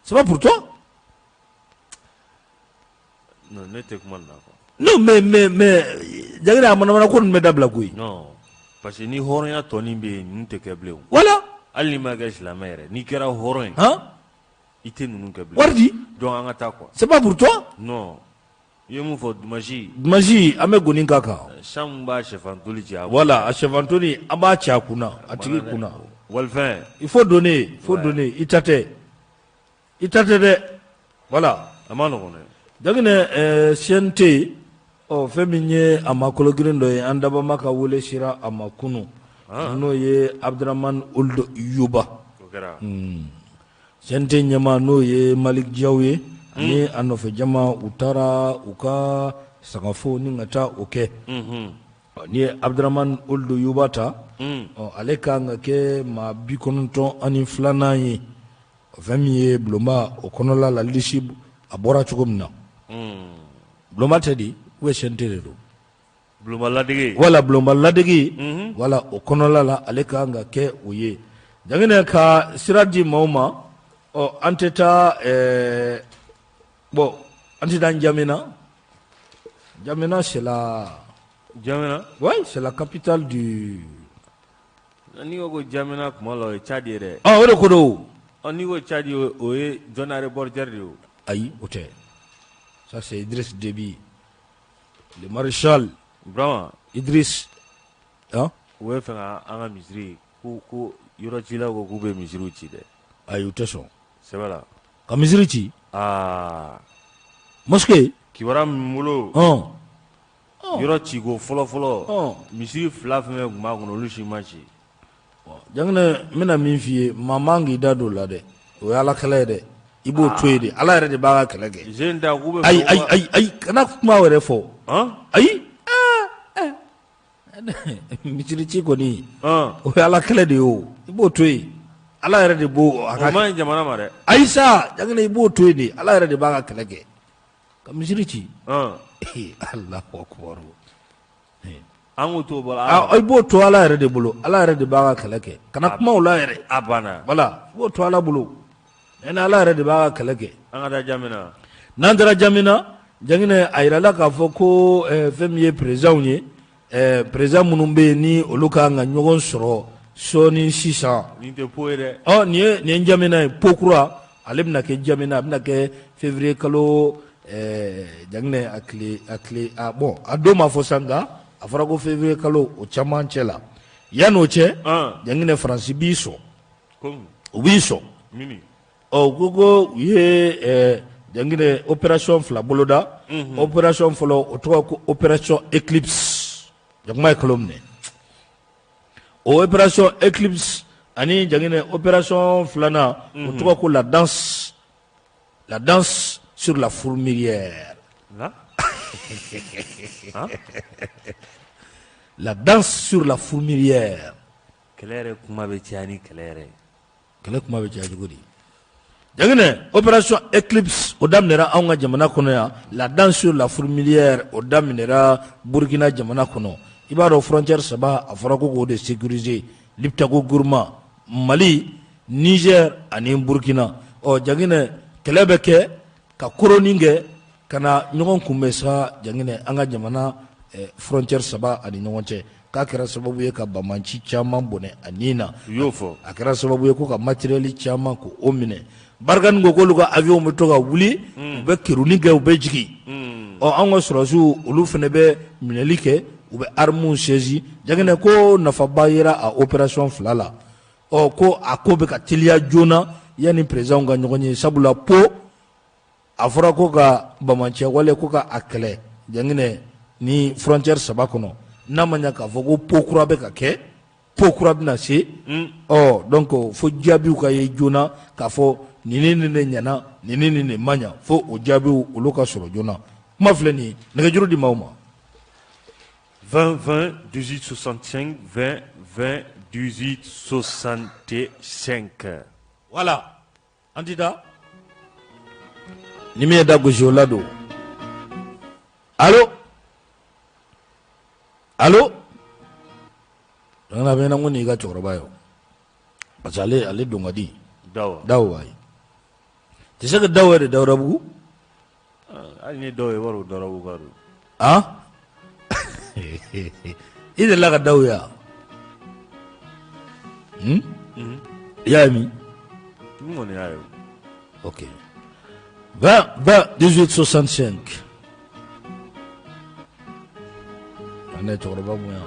c'est pas pour toi. Non, ne tɛ kuma nin na quoi. Non, mais Jaginɛ, a manamana ko ninnu bɛ dabila koyi. Non, parce que ni hɔrɔnya tɔnin bɛ yen, ninnu tɛ kɛ bilen o. Voilà. Hali n'i ma kɛ silamɛ yɛrɛ, n'i kɛra hɔrɔn ye. I tɛ ninnu kɛ bilen. Wari di. Donc an ka taa quoi. C'est pas pour toi. Non, i ye mun fɔ dimanche. Dimanche, an bɛ goni k'a kan. San mun b'a sɛfan toli ci a kun. Voilà, a sɛfan toli, an b'a ci a kunna, a tigi kunna. Walifɛn. Il faut donner, il faut donner, i ta tɛ, i ta tɛ dɛ, voilà. A ma nɔgɔn dɛ. Jaginɛ, CNT, ɔ, fɛn min ye a ma kologirin dɔ ye, an dabama ka wele sera a ma kunun, n'o ye Abdramane Ould Youba. O kɛra. CNT ɲɛmaa, n'o ye Malick Diaw ye, ani a nɔfɛ jama, u taara u ka sagafo ni ka taa o kɛ. N'i ye Abdramane Ould Youba ta, ɔ, ale kan ka kɛ maa 92nan ye. Fɛn min ye bulonba o kɔnɔla la, liste a bɔra cogo min na, bulonba tɛ di, ou bien CNT de don. Bulonba ladege. Voilà bulonba ladege. Voilà o kɔnɔla la ale ka kan ka kɛ o ye. Janginɛ ka sira di maaw ma, ɔ an tɛ taa ɛɛ bon an tɛ taa N'Djamena. N'Djamena c'est la. N'Djamena? Oui, c'est la capitale du. N'i ko ko N'Djamena kuma la o ye Tchad ye dɛ. Ɔ o de ko don. Ɔ n'i ko Tchad o ye zone aéroportuaire de ye o. Ayi o tɛ. Ça c'est Idriss Déby. Le maréchal. Burama. Idriss. Hein? U bɛ fɛ ka an ka misiri ko yɔrɔ cilaw ko k'u bɛ misiriw ci dɛ. Ayi u tɛ sɔn. Sɛbɛ la. Ka misiri ci. Aa. Mosquée. Kibaruya min bolo. Ɔn. Yɔrɔ ciko fɔlɔ fɔlɔ. Misiri fila fɛn fɛn tun b'a kɔnɔ olu si ma ci. Janginɛ n bɛna min f'i ye maa man k'i da don o la dɛ o ye Ala kɛlɛ ye dɛ i b'o to yen de Ala yɛrɛ de b'a ka kɛlɛ kɛ. Zen da k'u bɛ. Ayi ayi ayi ayi kana kuma wɛrɛ fɔ. Ayi misiri ci kɔni o ye Ala kɛlɛ de ye o i b'o to yen Ala yɛrɛ de b'o. O man ɲi jamana ma dɛ. Ayi sa Janginɛ i b'o to yen de Ala yɛrɛ de b'a ka kɛlɛ kɛ ka misiri ci. Alahu akibaru. An k'o to bolo i b'o to Ala yɛrɛ de bolo Ala yɛrɛ de b'a ka kɛlɛ kɛ kana kuma o la yɛrɛ a banna voilà i b'o to Ala bolo ni Ala yɛrɛ de b'a ka kɛlɛ kɛ. An ka taa Jamina. N'an taara Jamina Janginɛ a yirala k'a fɔ ko fɛn min ye présidentw ye président minnu bɛ yen ni olu ka kan ka ɲɔgɔn sɔrɔ sɔɔni sisan. Nin tɛ po ye dɛ. Ɔ nin ye Jamina ye po kura ale bɛna kɛ Jamina a bɛna kɛ février kalo Janginɛ a tile a bon a don ma fɔ sa nka a fɔra ko février kalo o camancɛ la yan'o cɛ Janginɛ Faransi b'i sɔn u b'i sɔn ɔ u ko ko u ye Janginɛ opération fila boloda opération fɔlɔ o tɔgɔ ko opération Eclipse jakuma ye kalo minɛ o opération Eclipse ani Janginɛ opération filanan o tɔgɔ ko la danse la danse sur la fourmilière. La? Hein? La danse sur la fourmilière. Kɛlɛ yɛrɛ kuma bɛ caya ni kɛlɛ yɛrɛ ye. Kɛlɛ kuma bɛ caya cogo di? Janginɛ opération Eclipse o daminɛra anw ka jamana kɔnɔ yan la danse sur la fourmilière o daminɛra Burkina jamana kɔnɔ i b'a dɔn frontière saba a fɔra ko k'o de sécuriser Liptako Gourma Mali Niger ani Burkina ɔ Janginɛ kɛlɛ bɛ kɛ ka koroni kɛ ka na ɲɔgɔn kunbɛn sa Janginɛ an ka jamana frontière saba ani ɲɔgɔn cɛ k'a kɛra sababu ye ka banbaanci caman bɔnɛ a ni na u y'o fɔ a kɛra sababu ye ko ka matériel caman ko o minɛ Barkhane ko k'olu ka avion bɛ to ka wuli u bɛ kerunni kɛ u bɛ jigin ɔ an ka sɔrɔdasiw olu fana bɛ minɛli kɛ u bɛ armes saisi Janginɛ ko nafaba yera a opération fila la ɔ ko a ko bɛ ka teliya joona yanni présidentw ka ɲɔgɔn ye sabula po a fɔra ko ka banbaanciya wale ko ka a kɛlɛ Janginɛ ni frontière saba kɔnɔ n'a ma ɲɛ k'a fɔ ko po kura bɛ ka kɛ po kura bɛna se ɔ donc fo jaabiw ka ye joona k'a fɔ nin ni nin de ɲɛna nin ni nin de ma ɲɛ fo o jaabiw olu ka sɔrɔ joona kuma filɛ nin ye nɛgɛjuru di maaw ma. 20 20 18 65 20 20 18 65. Voilà an ti taa ni min ye da gosi o la don allo allo donc a bɛ ɲɛna ko nin y'i ka cɛkɔrɔba ye o parce que ale ale don ka di Dawa Dawa ayi tu sais que Dawa yɛrɛ Dawudabugu hali ni dɔw ye wari o Dawudabugu ka don ah i delila ka Dawu ye wa i y'a ye min n kɔni y'a ye ok 20 20 18 65 ne cɛkɔrɔba bonya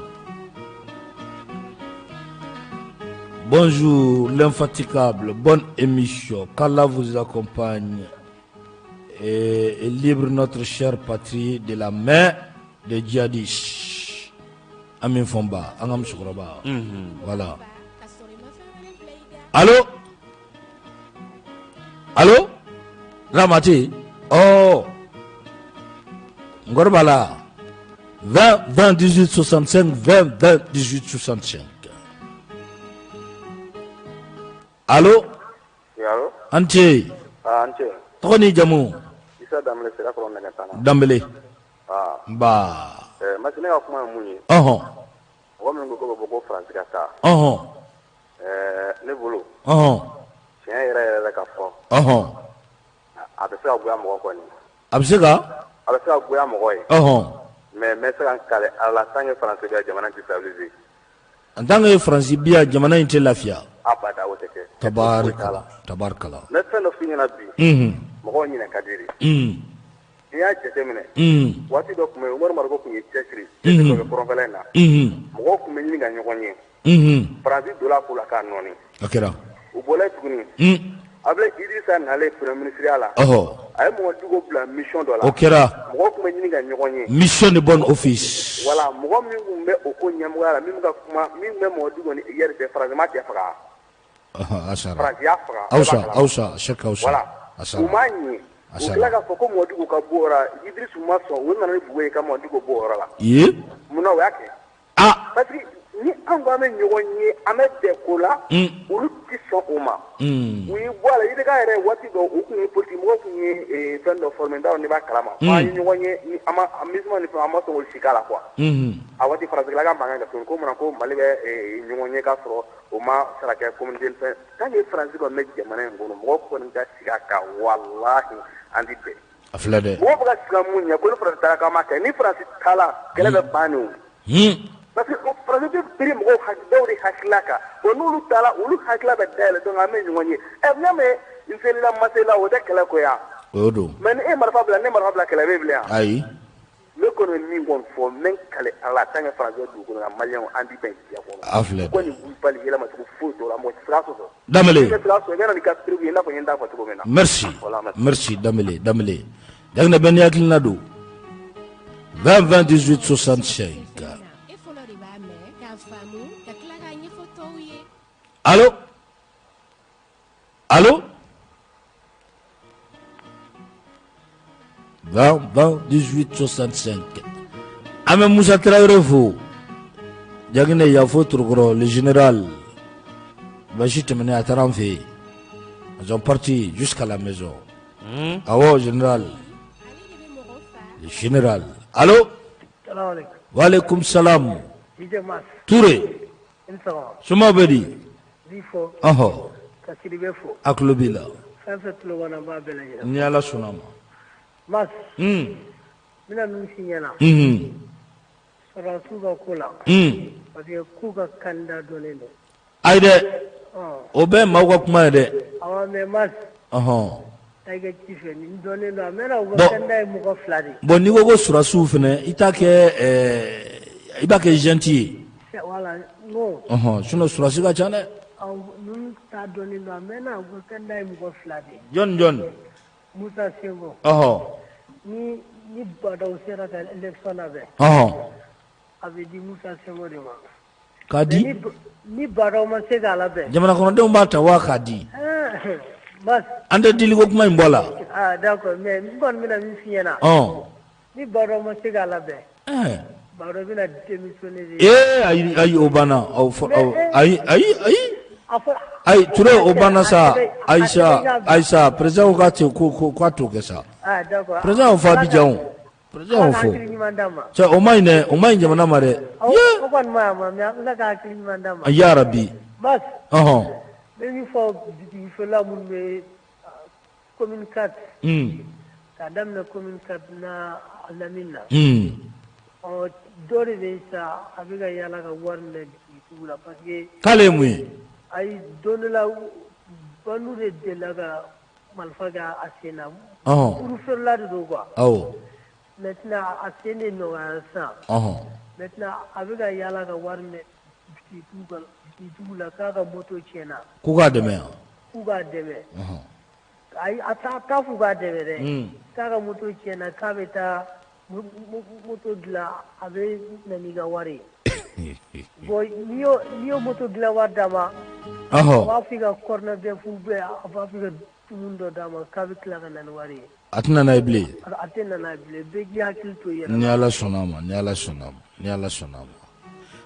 Bonjour l'infatigable, bonne émission, qu'Allah vous accompagne et livre notre chère patrie de la main des djihadistes. Amin Fomba, an ka musokɔrɔba. Voilà. Allo Allo Ramati Oh Ngor b'a la 20 20 18 65 20 20 18 65. Allo Oui, allo An ce. Ah, an ce. Tɔgɔ ni jamu? Isa Danbele Sirakɔrɔ Nɛgɛtana. Danbele. Nba. Masi ne ka kuma ye mun ye? Ɔhɔn. Mɔgɔ minnu ko ko bɔ ko Faransi ka taa. Ɔhɔn. Ne bolo. Ɔhɔn. Tiɲɛ yɛrɛ yɛrɛ ka fɔ. Ɔhɔn. A bɛ se ka goya mɔgɔ kɔni. A bɛ se ka? A bɛ se ka goya mɔgɔ ye. Ɔhɔn. Mais n bɛ se ka n kali Ala la tant que Faransi bɛ yan jamana in tɛ stabiliser. En tant que Faransi bi yan jamana in tɛ lafiya. Abada o tɛ kɛ. Tabarikala tabarikala. N bɛ fɛn dɔ f'i ɲɛna bi. Unhun. Mɔgɔw ɲinɛ ka di de. Un. N'i y'a jateminɛ. Un. Waati dɔ tun bɛ yen Umaru Mariko tun ye cɛsiri. Cɛsiri dɔ kɛ kɔrɔnfɛla in na. Unhun. Mɔgɔw tun bɛ ɲini ka ɲɔgɔn ye. Unhun. Faransi donna a ko la k'a nɔɔni. A kɛra. U bɔra yen tuguni. Un. Abulayi Idirisa nalen premier ministre la. Ɔhɔ. A ye Mamadu Diko bila mission dɔ la. O kɛra. Mɔgɔw tun bɛ ɲini ka ɲɔgɔn ye. Mission de bon office. Voilà mɔgɔ min tun bɛ o ko ɲɛmɔgɔya la min bɛ ka kuma min tun bɛ Mamadu Diko ni IR cɛ Faransi m'a cɛ faga. Ɔhɔ a sara. Faransi y'a faga. Awsa awsa Sɛki Awsa. Voilà A sara. U m'a ɲɛ. A U sara. tila k'a fɔ ko Mamadu Diko ka bɔ o yɔrɔ la Idriss ma sɔn u nana ni bugu ye ka Mamadu Diko bɔ o yɔrɔ la. Ye. Munna u y'a kɛ? Ah. Parce que ni an ko an bɛ ɲɔgɔn ye an bɛ bɛn ko la. Un. Olu tɛ sɔn o ma. Un. U y'i bɔ a la IBK yɛrɛ waati dɔ u tun ye politique mɔgɔw tun ye fɛn dɔ former n t'a dɔn n'i b'a kalama. Un. An ye ɲɔgɔn ye ni an ma MINUSMA ni fɛnw an ma sɔn olu si k'a la quoi. Unhun. A waati Faransi ka mankan kɛ tuguni ko munna ko Mali bɛ ɲɔgɔn ye k'a sɔrɔ o ma sara kɛ communauté ni fɛn tant que Faransi kɔni bɛ jamana in kɔnɔ mɔgɔw kɔni ka sigi a kan walahi an tɛ bɛn. A filɛ dɛ. Mɔgɔw bɛ ka siran mun ɲɛ ko ni Faransi taara k'an b'a kɛ ni Faransi taara kɛlɛ bɛ ban de o. Un. Parce que Faransi bɛ biri mɔgɔw dɔw de hakilila kan bon n'olu taara olu hakilila bɛ dayɛlɛ donc an bɛ ɲɔgɔn ye ɛ n'i y'a mɛn n selila n ma seli o tɛ kɛlɛ ko ye wa. O don. Mais ni e ye marifa bila ne ye marifa bila kɛlɛ bɛ bilen wa. Ayi. Ne kɔni bɛ min kɔni fɔ n bɛ n kali Ala la tant que Faransi bɛ dugukolo kan maliyɛnw an tɛ bɛn diɲɛ kɔnɔ. A filɛ dɛ. Ko nin wulibali yɛlɛmacogo foyi t'o la mɔgɔ tɛ se k'a sɔsɔ. Danbele. N'i tɛ se k'a sɔsɔ i ka na n'i ka preuve ye i n'a fɔ n ye n ta fɔ cogo min na. Merci. Voilà merci. Merci Danbele Danbele. Jaginɛ bɛɛ n'i hakilina don. 20 20 18 65. E fɔlɔ de b'a mɛn k'a faamu ka tila k'a ɲɛfɔ tɔw ye. Allo Allo 20 20 18 65 an bɛ Musa Tarawele fo Jaginɛ Yafo Torokɔrɔ le général basi tɛmɛnen a taara an fɛ yen ils sont partis jusqu'à la maison awɔ général le général allo walekum salam DJ Mas Ture i ni sɔgɔma somaw bɛ di n b'i fo ɔhɔ ka Sidibe fo a tulo b'i la fɛn fɛn tulo b'an na n b'a bɛɛ lajɛlen ni Ala sɔnna a ma Mas un n bɛna min f'i ɲɛna unhun sɔrɔdasiw ka ko la un parce que k'u ka candidat dɔnnen don ayi dɛ ɔ o bɛɛ ye maaw ka kuma ye dɛ awɔ mais Mas ɔhɔn taa i ka ci fɛ nin dɔnnen don a mɛnna u ka Bon. candidat ye mɔgɔ fila de ye bon n'i ko ko sɔrɔdasiw fɛnɛ i t'a kɛ ɛɛ i b'a kɛ gentil ye voilà non ɔhɔn sinon sɔrɔdasi ka ca dɛ awɔ ninnu ta dɔnnen don a mɛnna u ka candidat ye mɔgɔ fila de ye jɔn jɔn Musa Senko ɔhɔn ni ni Badaw sera ka élection labɛn ɔhɔn a bɛ di Musa Senko de ma k'a di ni ni Badaw ma se k'a labɛn jamana kɔnɔdenw b'a ta wa k'a di Mas an tɛ diliko kuma in bɔ a la ah d'accord mais n kɔni bɛna min f'i ɲɛna ɔn ni Badaw ma se k'a labɛn ɛɛ Badaw bɛna démissionner de ee ayi ayi o banna aw fɔ aw ayi ayi ayi a fɔra ayi Ture o banna sa a ayi sa tɛ ɲa- ayi sa président ko k'a tɛ ko ko k'a t'o kɛ sa ah d'accord président y'o fɔ Abidjan o président Ala y'o ka fɔ hakili ɲuman d'a ma cɛ o ma ɲi dɛ o ma ɲi jamana ma dɛ o kɔni ma ɲi a ma mais Ala ka hakili ɲuman d'a ma yarabi Mas ɔhɔn n bɛ min fɔ bitigi feerela minnu bɛ commune 4 un k'a daminɛ commune 4 n'a a lamini na un ɔ dɔ de bɛ sa a bɛ ka yaala ka wari minɛ bitigitigiw la parce que k'ale ye mun ye ayi don dɔ la bandiw de delila ka marifa kɛ a sen na ɔhɔn furu feerela de don quoi awɔ maintenant a sen de nɔgɔyara sisan ɔhɔn maintenant a bɛ ka yaala ka wari minɛ bitigitigiw la k'a ka moto tiɲɛna k'u k'a dɛmɛ yan k'u k'a dɛmɛ ɔhɔn ayi a t'a t'a f'u k'a dɛmɛ dɛ un k'a ka moto tiɲɛna k'a bɛ taa moto dilan a bɛ na n'i ka wari ye bon n'i y'o n'i y'o moto dilan wari d'a ma a ɔhɔn b'a fɔ i ka cornet bœuf ou bien a b'a fɔ i ka dumuni dɔ d'a ma k'a bɛ tila ka na ni wari ye a tɛna n'a ye bilen a tɛ na n'a ye bilen bɛɛ k'i hakili to i yɛrɛ la. ni Ala sɔnna a ma ni Ala sɔnna a ma ni Ala sɔnna a ma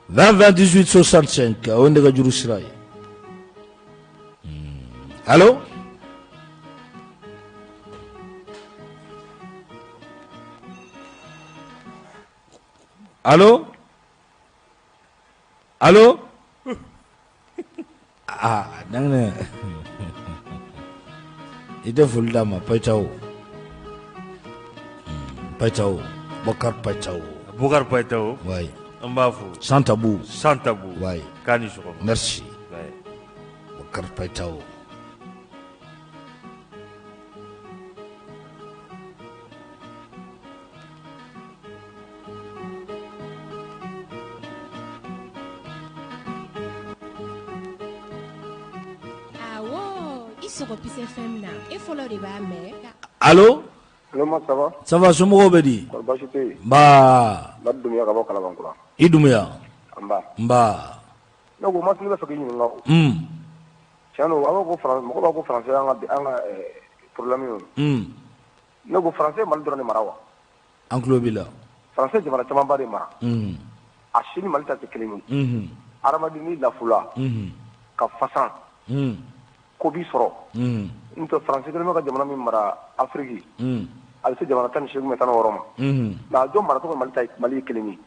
20 20 18 65 o ye nɛgɛjuru sira ye allo Allo allo aa Ɲanginɛ i tɛ foli d'a ma Payitaho Payitaho Bɔkari Payitaho Bukari Payitaho wayi an b'a fo sans tabou sans tabou wayi k'a ni sɔgɔma merci Bɔkari Payitaho Allo ça va somɔgɔw bɛ di nba i Dunbuya nba ne ko ma bɛ fɛ k'i ɲininka tiɲɛ don mɔgɔ b'a ko français y'an ka problème ye ne ko français Mali dɔrɔn de mara wa An tulo b'i la. Français jamana camanba de mara. Unhun. A si ni Mali ta tɛ kelen ye. Unhun. Hadamaden n'i lafula. Unhun. Ka fasan. Un. Ko b'i sɔrɔ. Unhun. N'o tɛ français kɛlen bɛ ka jamana min mara Afrique. Un. A bɛ se jamana 18 ou 16 ma. Unhun. Mais a jɔn maracogo ni Mali ta Mali ye kelen ye.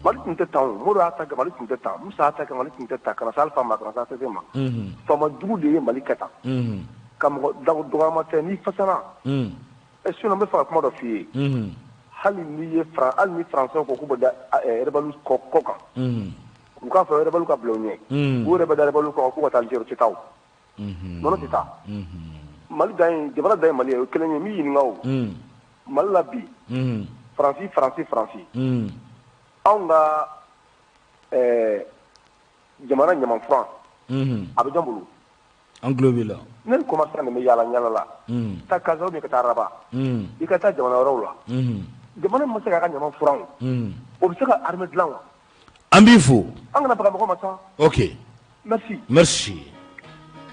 Mali tun tɛ tan o, Modibo y'a ta kɛ Mali tun tɛ tan, Musa y'a ta kɛ Mali tun tɛ tan, ka na se Alifa ma, ka na se ATT ma. Unhun. Faama jugu de ye Mali kɛ tan. Unhun. Ka mɔgɔ dɔgɔyama tɛ n'i fasana. Un. Sinon n bɛ fɛ ka kuma dɔ f'i ye, unhun, hali n'i ye hali ni français ko k'u bɛ da rebelle kɔ kan, unhun, u k'a fɔ rebelle ka bila u ɲɛ, unhun, u yɛrɛ bɛ da rebelle kɔ kan k'u ka taa Algérie u tɛ taa o, unhun, non u tɛ taa, unhun, Mali dan ye jamana dan ye Mali ye o ye kelen ye n b'i ɲininka o, un, Mali la bi, unhun, Faransi Faransi Faransi, un, anw ka ɛɛ jamana ɲamanfuran, unhun, a bɛ jɔn bolo An tulo b'i la. Ne ni commerçant de bɛ yaala yaala la. Un. Taa Casa ou bien ka taa Rabat. Un. I ka taa jamana wɛrɛw la. Unhun. Jamana min ma se k'a ka ɲaman furan o. Un. O bɛ se ka armée dilan wa? An b'i fo. An kana baga mɔgɔ ma sa. Ok. Merci. Merci.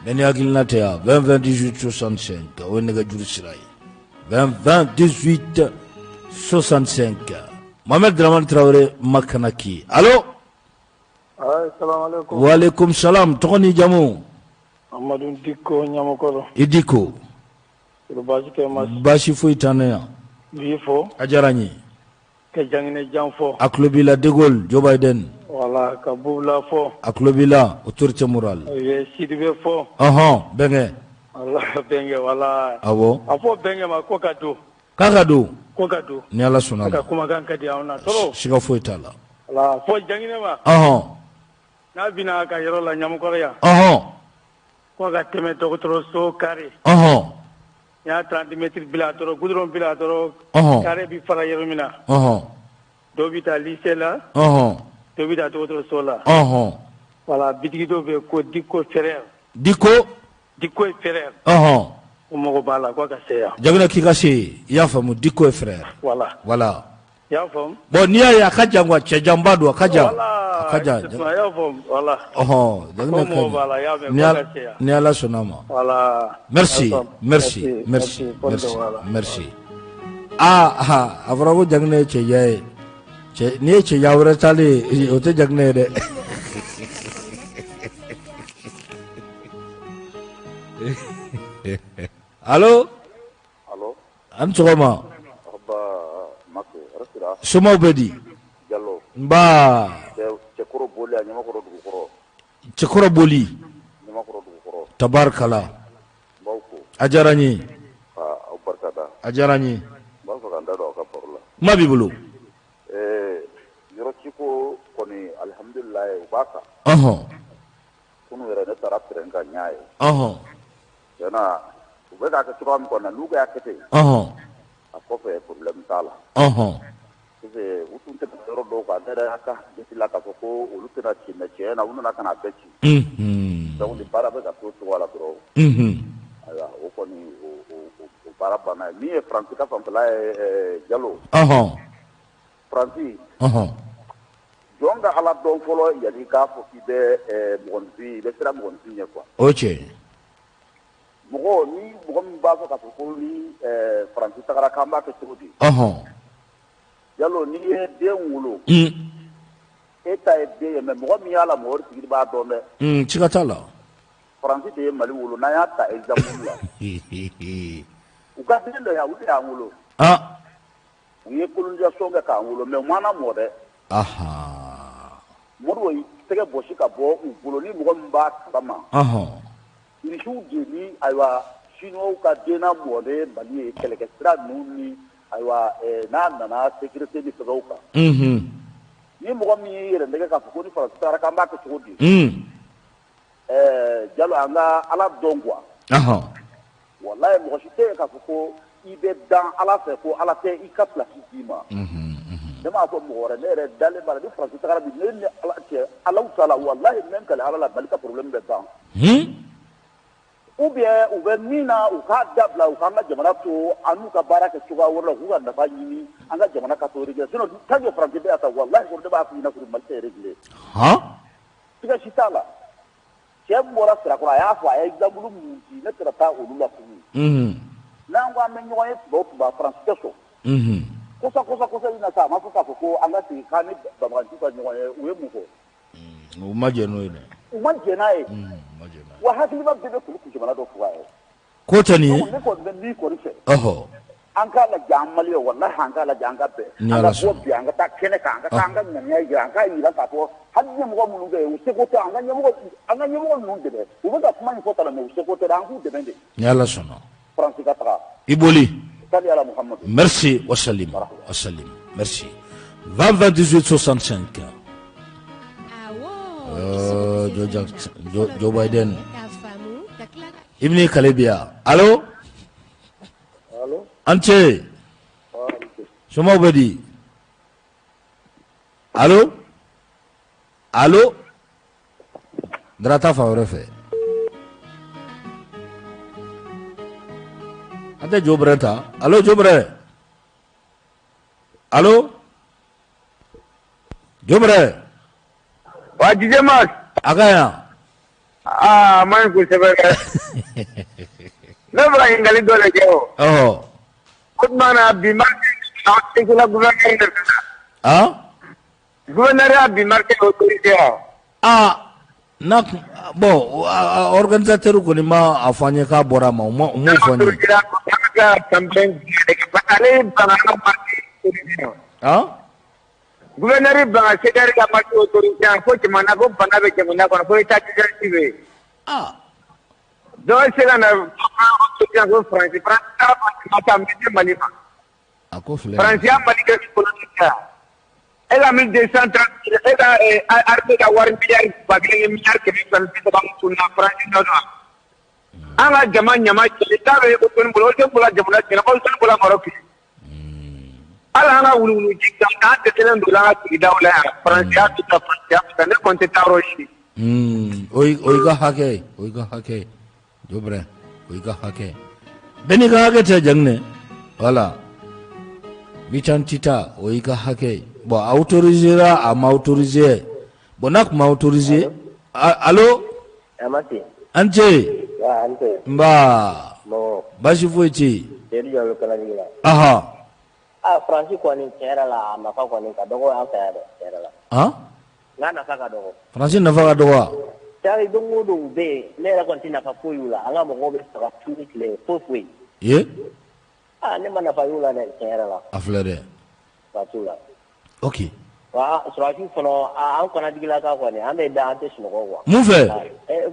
Bɛɛ n'i hakilina tɛ wa? 20 20 18 65 o ye nɛgɛjuru sira ye. 20 20 18 65 Mohamed Dramane Traoré Makanaki. Allo Walekum salam tɔgɔ ni jamu? Amadu Diko Ɲamakɔrɔ. I Diko. Baasi tɛ ma? Baasi foyi t'an na yan. N b'i fo. A diyara n ye. Ka Janginɛ Jan fo. A tulo b'i la De Gaulle Joe Biden. Voilà ka Bubula fo. A tulo b'i la autorité morale. U ye Sidibe fo. Ɔnhɔn Bɛnkɛ. Voilà Bɛnkɛ voilà. Awɔ. A fɔ Bɛnkɛ ma ko ka don. K'a ka don. Ko ka don. Ni Ala sɔnna a ma. A ka kumakan ka di anw na trop. Siga foyi t'a la. Voilà fɔ Janginɛ ma. Ɔnhɔn. N'a bɛna a ka yɔrɔ la Ɲamakɔrɔ yan. Ɔnhɔn. Ko ka tɛmɛ dɔgɔtɔrɔso carré. Ɔnhɔn. N'i y'a 30 mètres bila dɔrɔn goudron bila dɔrɔn. Ɔnhɔn. Carré bɛ fara yɔrɔ min na. Ɔnhɔn. Dɔw bɛ taa lycée la. Ɔnhɔn. Dɔw bɛ taa dɔgɔtɔrɔso la. Ɔnhɔn. Voilà bitigi dɔ bɛ yen ko Diko frère. Diko. Diko et frère. Ɔnhɔn. O mɔgɔ b'a la k'a ka se yan. Jaginɛ k'i ka se yen i y'a faamu Diko et frère. Voilà. Voilà. I y'a faamu. Bon n'i y'a ye a ka jan quoi cɛjanba don a ka jan. Voilà a ka jan. I y'a faamu voilà. Ɔhɔn Jaginɛ ka ɲi. B'a la i y'a mɛn k'a ka se yan. Ni Ala sɔnna a ma. Voilà. Merci merci merci merci merci. Aa a fɔra ko Jaginɛ ye cɛjan ye. Cɛ n'i ye cɛjan wɛrɛ taalen ye o tɛ Jaginɛ ye dɛ. Allo a ni sɔgɔma somaw bɛ di nba cɛkɔrɔ boli tabarikala a diyara n ye a diyara n ye kuma b'i bolo yɔrɔciko kɔni alihamdulilayi u b'a kan kunun yɛrɛ ne taara terrain kan n y'a ye tiɲɛ na u bɛ k'a kɛ cogoya min kɔni na n'u y'a kɛ ten a kɔfɛ problème t'a la parce que u tun tɛmɛna yɔrɔ dɔw kan ne yɛrɛ y'a ka jate la k'a fɔ ko olu tɛna ci mais tiɲɛ na u nana ka na a bɛɛ ci donc ni baara bɛ ka to o cogoya la dɔrɔn ayiwa o kɔni o baara banna min ye Faransi ka fanfɛla ye Jalo Faransi jɔn ka Ala dɔn fɔlɔ yanni k'a fɔ k'i bɛ mɔgɔninfin i bɛ siran mɔgɔninfin ɲɛ quoi o ye tiɲɛ ye mɔgɔ ni mɔgɔ min b'a fɔ k'a fɔ ko ni Faransi tagara k'an b'a kɛ cogo di Jalo n'i ye den wolo e ta ye den ye mais mɔgɔ min y'a lamɔ o tigi b'a dɔn dɛ siga t'a la Faransi de ye Mali wolo n'an y'a ta exemple la u ka den dɔ yan u de y'an wolo u ye colonisation kɛ k'an wolo mais u m'an lamɔ dɛ. Modibo y'i tɛgɛ bɔsi ka bɔ u bolo ni mɔgɔ min b'a kalama irisiw de ni ayiwa chinois ka denna mɔden Mali ye kɛlɛkɛ sira ninnu ni ayiwa n'a nana sécurité ni fɛngɛw kan ni mɔgɔ min y'i yɛrɛ nɛgɛ k'a fɔ ko ni Faransi taara k'an b'a kɛ cogo di ɛɛ Jalo an ka Ala dɔn quoi walayi mɔgɔ si tɛ yen k'a fɔ ko i bɛ dan Ala fɛ ko Ala tɛ i ka place d'i ma ne m'a fɔ mɔgɔ wɛrɛ ne yɛrɛ dalen b'a la ni Faransi tagara bi ne ni Ala cɛ Alahu taala walayi n bɛ n kali Ala la Mali ka problème bɛ ban ou bien u bɛ min na u k'a dabila u k'an ka jamana to an n'u ka baara kɛ cogoya wɛrɛ la u k'u ka nafa ɲini an ka jamana ka to régler sinon tant que Faransi bɛ yan tan walayi ne b'a f'i ɲɛna ko Mali tɛ régler siga si t'a la cɛ min bɔra Sirakɔrɔ a y'a fɔ a ye exemple minnu di ne tɛna taa olu la tugun n'an ko an bɛ ɲɔgɔn ye tuma o tuma Faransi tɛ sɔn kɔsa kɔsa kɔsa in na sa a ma fɔ k'a fɔ ko an ka segin k'an ni banbaganciw ka ɲɔgɔn ye u ye mun fɔ u ma jɛn n'o ye dɛ u ma jɛn n'a ye wa hakilima bɛɛ bɛ kulu kun jamana dɔ fuga ye ko tɛ nin ye ne kɔni bɛ min kɔni fɛ an k'a lajɛ an maliyɛn walahi an k'a lajɛ an ka bɛn an ka bɔ bi an ka taa kɛnɛ kan an ka taa an ka ŋaniya jira an k'a jira k'a fɔ hali ɲɛmɔgɔ minnu bɛ yen u seko tɛ an ka ɲɛmɔgɔ an ka ɲɛmɔgɔ ninnu dɛmɛ u bɛ ka kuma in fɔ tan mais u seko tɛ dɛ an k'u dɛmɛ de ni Ala sɔnna Faransi ka taga i boli sali ala Muhamadu merci wasalim wasalim merci 20 28 65 Joe Jackson Joe Biden i bɛn'i kale bi yan allo an ce somaw bɛ di allo allo Dara taa fan wɛrɛ fɛ an tɛ Jobrɛ ta allo Jobrɛ allo Jobrɛ wa DJ Max a ka yan aa a man ɲi kosɛbɛ dɛ ne bɛ ka ɲininkali dɔ de kɛ o ɔhɔ o tuma na bi marche in la gouverneur de fɛ ah gouverneur y'a bi marche autorisé wa aa n'a kun bon organisateur kɔni ma a fɔ an ye k'a bɔra a ma u ma u m'o fɔ an ye ale ban ka marche autorisé ah gouverneur ban ka CDR ka marche autorisé ko jamana ko bana bɛ jamana kɔnɔ ko état d'urgence bɛ yen ah donc se ka na ko Faransi Faransi ta Mali ma a ko filɛ Faransi y'a Mali kɛ colonie ye e ka 1230 e ka armée ka wari miliyari 1000 miliyari 230 tununa Faransi nɔ don an ka jama ɲama cɛ ta bɛ Ozone bolo Ozone bɔra jamana tiɲɛna Ozone bɔra Maroc hali an ka wuluwuluji kan an dɛsɛlen don an ka sigidaw la yan Faransi y'a to tan Faransi y'a to tan ne kɔni tɛ taa yɔrɔ si. O y'i ka hakɛ ye o y'i ka hakɛ ye Jobrɛ o y'i ka hakɛ ye bɛɛ n'i ka hakɛ tɛ Jaginɛ voilà mi-temps tɛ taa o y'i ka hakɛ ye bon a autorisé ra a ma autorisé bon n'a tun ma autorisé allo an ce nba baasi foyi tɛ yen ɔhɔ aa Faransi kɔni tiɲɛ yɛrɛ la a nafa kɔni ka dɔgɔ an fɛ yan dɛ tiɲɛ yɛrɛ la n'a nafa ka dɔgɔ Faransi nafa ka dɔgɔ wa cari don o don u bɛ yen ne yɛrɛ kɔni tɛ nafa foyi y'u la an ka mɔgɔw bɛ faga su ni tile foyi foyi ye aa ne ma nafa y'u la dɛ tiɲɛ yɛrɛ la a filɛ dɛ nafa t'u la ok wa sɔrɔdasiw fana an kɔnɔdigilaka kɔni an bɛ da an tɛ sunɔgɔ quoi mun fɛ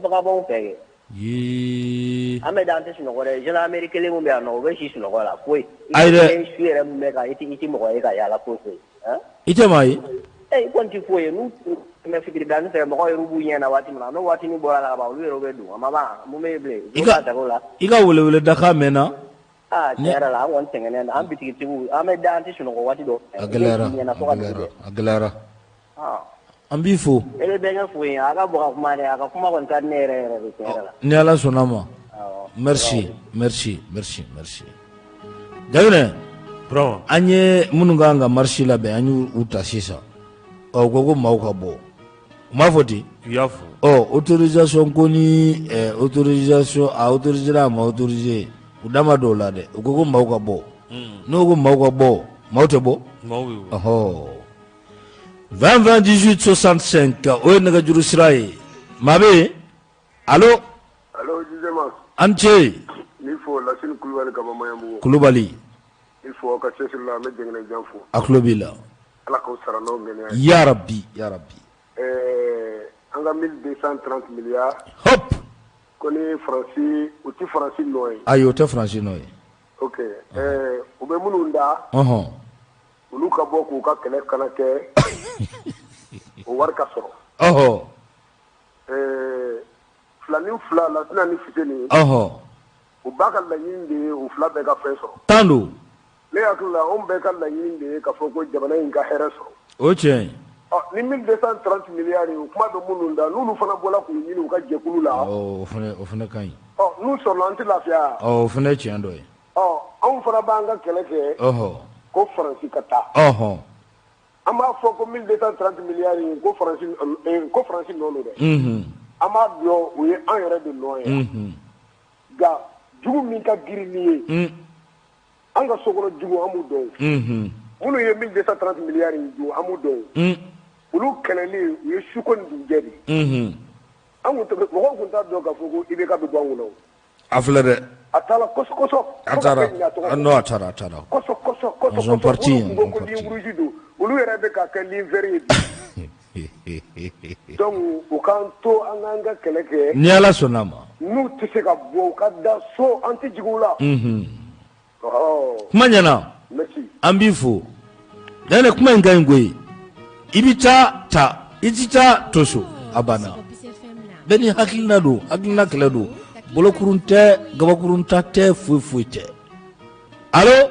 vagabond fɛ kɛ yee an bɛ da an tɛ sunɔgɔ dɛ gendarmerie kelen min bɛ yan nɔ u bɛ si sunɔgɔ la foyi ayi dɛ su yɛrɛ min bɛ kan i tɛ mɔgɔ ye ka yaala foyi foyi i tɛ maa ye i kɔni tɛ foyi ye n'u mɛ fitiri da fɛ mɔgɔ yɛrɛ b'u ɲɛ na waati min na n'o waati bɔra la ka ban olu yɛrɛ bɛ don a ma ban mun bɛ yen bilen i i ka weleweledakan mɛnna aa tiɲɛ yɛrɛ la an kɔni sɛgɛnnen don an bitigitigiw an bɛ da an tɛ sunɔgɔ waati dɔ a gɛlɛyara a gɛlɛyara an b'i fo e bɛ bɛnkɛ fo yen a ka bɔ ka kuma dɛ a ka kuma kɔni ka di ne yɛrɛ yɛrɛ de tiɲɛ yɛrɛ la ni Ala sɔnna ma merci merci merci merci Jaginɛ an ye minnu ka kan ka marche labɛn an y'u ta sisan ɔ u ko ko maaw ka bɔ u m'a fɔ ten u y'a fɔ ɔ autorisation ko ni autorisation a autorisé a ma autorisé u da ma don o la dɛ u ko ko maaw ka bɔ n'u ko maaw ka bɔ maaw tɛ bɔ ɔhɔ 20 20 18 65 o ye nɛgɛjuru sira ye maa bɛ yen allo allo DJ Max an ce n'i fo Lasini Kulubali ka bɔ Maɲanbugu Kulubali i fo aw ka cɛsiri la an bɛ Jɛngɛnɛ Jan fo a tulo b'i la Ala k'aw sara n'aw ŋaniya ye. Yarabi yarabi. Ɛɛ an ka 1230 milliards. Hop. Ko ni Faransi u tɛ Faransi nɔ ye. Ayi o tɛ Faransi nɔ ye. Ok ɛɛ u bɛ minnu da. Ɔnhɔn. Olu ka bɔ k'u ka kɛlɛ kana kɛ o wari ka sɔrɔ. Ɔhɔ. Ɛɛ filanin fila Lasina ni Fuseni. Ɔhɔ. U b'a ka laɲini de ye u fila bɛɛ ka fɛn sɔrɔ. Tan don. Ne hakili la anw bɛɛ ka laɲini de ye ka fɔ ko jamana in ka hɛrɛ sɔrɔ. O tiɲɛ ye. Ɔ ni 1230 milliards o kuma bɛ minnu da n'olu fana bɔra k'u ɲini u ka jɛkulu la. Awɔ o fana ka ɲi. Ɔ n'u sɔrɔla an tɛ lafiya wa? Ɔ o fana ye tiɲɛ dɔ ye. Ɔ anw fana b'an ka kɛlɛ kɛ. Ɔhɔ. Ko Faransi ka taa. Ɔhɔ. An b'a fɔ ko 1230 milliards in ko Faransi ko Faransi nɔ don dɛ. Unhun. An b'a dɔn o ye an yɛrɛ de nɔ ye. Unhun. Nka jugu min ka girin ni ye. Un. An ka sokɔnɔ jugu an b'u dɔn. Unhun. Minnu ye 1230 milliards in dun an b'u dɔn. Un. Olu kɛlɛli u ye su ko ni dugujɛ de ye. Unhun. An tun tɛ mɔgɔw tun t'a dɔn k'a fɔ ko IBK bɛ bɔ an kunna o. A filɛ dɛ. A taara kɔsɔ kɔsɔ. A taara non a taara a taara. Kɔsɔ kɔsɔ kɔsɔ Ils sont partis. Minnu tun ko ko ligne rouge don olu yɛrɛ bɛ ka kɛ ligne vert ye bi. Donc u k'an to an k'an ka kɛlɛ kɛ. Ni Ala sɔnn'a ma. N'u tɛ se ka bɔ u ka da so an tɛ jigin u la. Unhun. Ɔhɔ. Kuma ɲɛna. Merci. An b'i fo. Dayɛlɛ kuma in ka ɲi koyi. I bɛ taa ta i tɛ taa to so a banna. Bɛɛ ni hakilina don hakilina kɛlɛ don bolokurun tɛ gabakurun ta tɛ foyi foyi tɛ. Allo.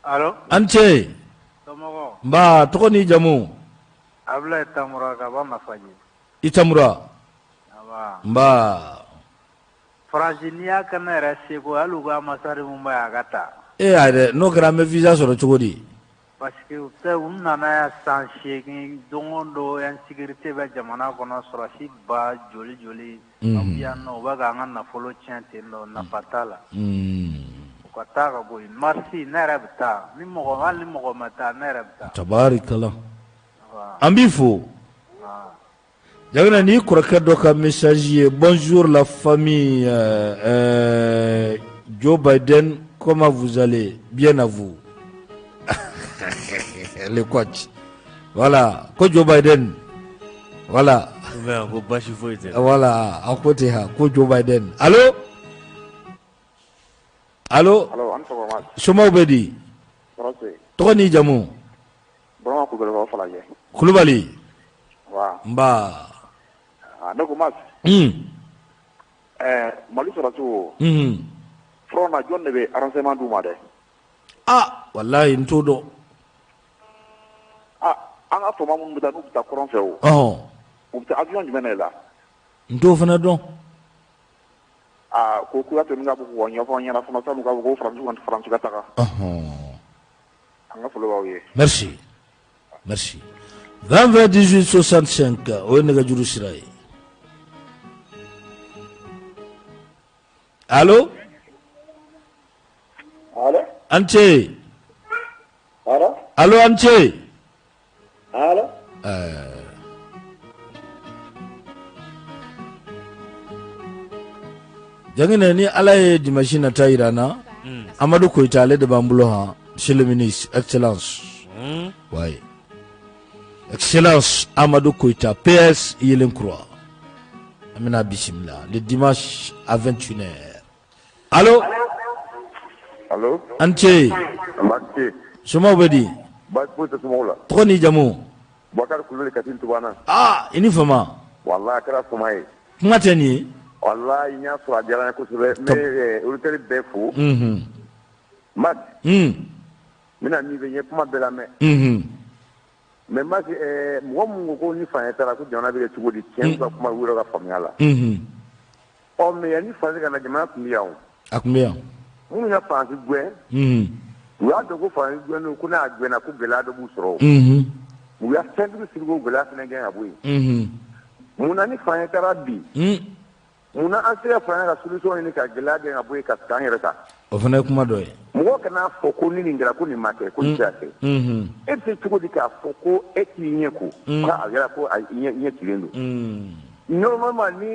Allo. A ni ce. Somɔgɔw. Nba tɔgɔ n'i jamu. Abulayi Tamura ka bɔ Mafaji. I Tamura. Nba. Nba. Faransi n'i y'a kɛ ne yɛrɛ seko hali u ka ambassade mun bɛ yan a ka taa. E ayi dɛ n'o kɛra an bɛ visa sɔrɔ cogo di? Parce que u tɛ u nana yan san 8 don o don insécurité bɛ jamana kɔnɔ sɔrɔdasi ba joli joli. Unhun. Aw bɛ yan nɔ u bɛ k'an ka nafolo tiɲɛ ten nɔ nafa t'a la. Un. U ka taa ka bɔ yen mars ne yɛrɛ bɛ taa ni mɔgɔ hali ni mɔgɔ ma taa ne yɛrɛ bɛ taa. Tabarikala. An b'i fo. Jagina ni kɔrɔkɛ dɔ ka message ye bonjour la famille Joe Biden comment vous allez bien à vous le coach voilà ko Joe Biden voilà ko basi foyi tɛ voilà a ko ten ha ko Joe Biden allo allo somaw bɛ di tɔgɔ n'i jamu Burama Kulubali ka bɔ Falajɛ. Kulubali. Wa. Nba. Ah, ne ko Mas. Un. Ɛɛ Mali sɔrɔdasiw. Unhun. Front na jɔn de bɛ renseignement d'u ma dɛ? Ah walahi n t'o dɔn. Ah an ka faama minnu bɛ taa n'u bɛ taa kɔrɔn fɛ o. Ɔhɔn. U bɛ taa avion jumɛn de la? N t'o fana dɔn. Aa ko Kuyate ninnu ka bɔ k'o ɲɛfɔ an ɲɛna fana san'u k'a fɔ ko Faransi ka taga. Ɔhɔn. An ka foli b'aw ye. Merci merci 20 20 18 65 o ye nɛgɛjuru sira ye. Allo Allo A ni ce. Allo Allo a ni ce. Allo Ɛɛ Janginɛ ni Ala ye dimanche nata jira an na, Amadu Koyita ale de b'an bolo han monsieur le ministre excellence wayi excellence Amadu Koyita PS Yelenkura an bɛna bisimila le dimanche à 21 heures allo allo a ni ce Baasi somaw bɛ di baasi foyi tɛ somɔgɔw la tɔgɔ n'i jamu Bubakari Kulubali Kati Tubana aa i ni fama walahi a kɛra fama ye kuma tɛ nin ye walahi n y'a sɔrɔ a diyara n ye kosɛbɛ n bɛ auditeurs bɛɛ fo unhun Mas un n bɛna min fɔ n ye kuma bɛɛ lamɛn unhun mais Mas mɔgɔ minnu ko ko ni Faɲɛ taara ko jamana bɛ kɛ cogo di tiɲɛ ka kuma u yɛrɛ ka faamuya la unhun ɔ mais yanni Faransi ka na jamana tun bɛ yan o a tun bɛ yan minnu ye Faransi gɛn unhun u y'a dɔn ko Faransi gɛnnen ko n'a gɛnna ko gɛlɛya dɔ b'u sɔrɔ o unhun u y'a ceinture siri k'o gɛlɛya fana gɛn ka bɔ yen unhun mun na ni Faɲɛ taara bi mun na an sera Faɲɛ ka solution ɲini ka gɛlɛya gɛn ka bɔ yen ka k'an yɛrɛ ta o fana ye kuma dɔ ye mɔgɔ kan'a fɔ ko ni nin kɛra ko nin ma kɛ ko nin tɛ se ka kɛ unhun e bɛ se cogo di k'a fɔ ko e t'i ɲɛ ko k'a yɛrɛ ko a ɲɛ cilen don Normalement ni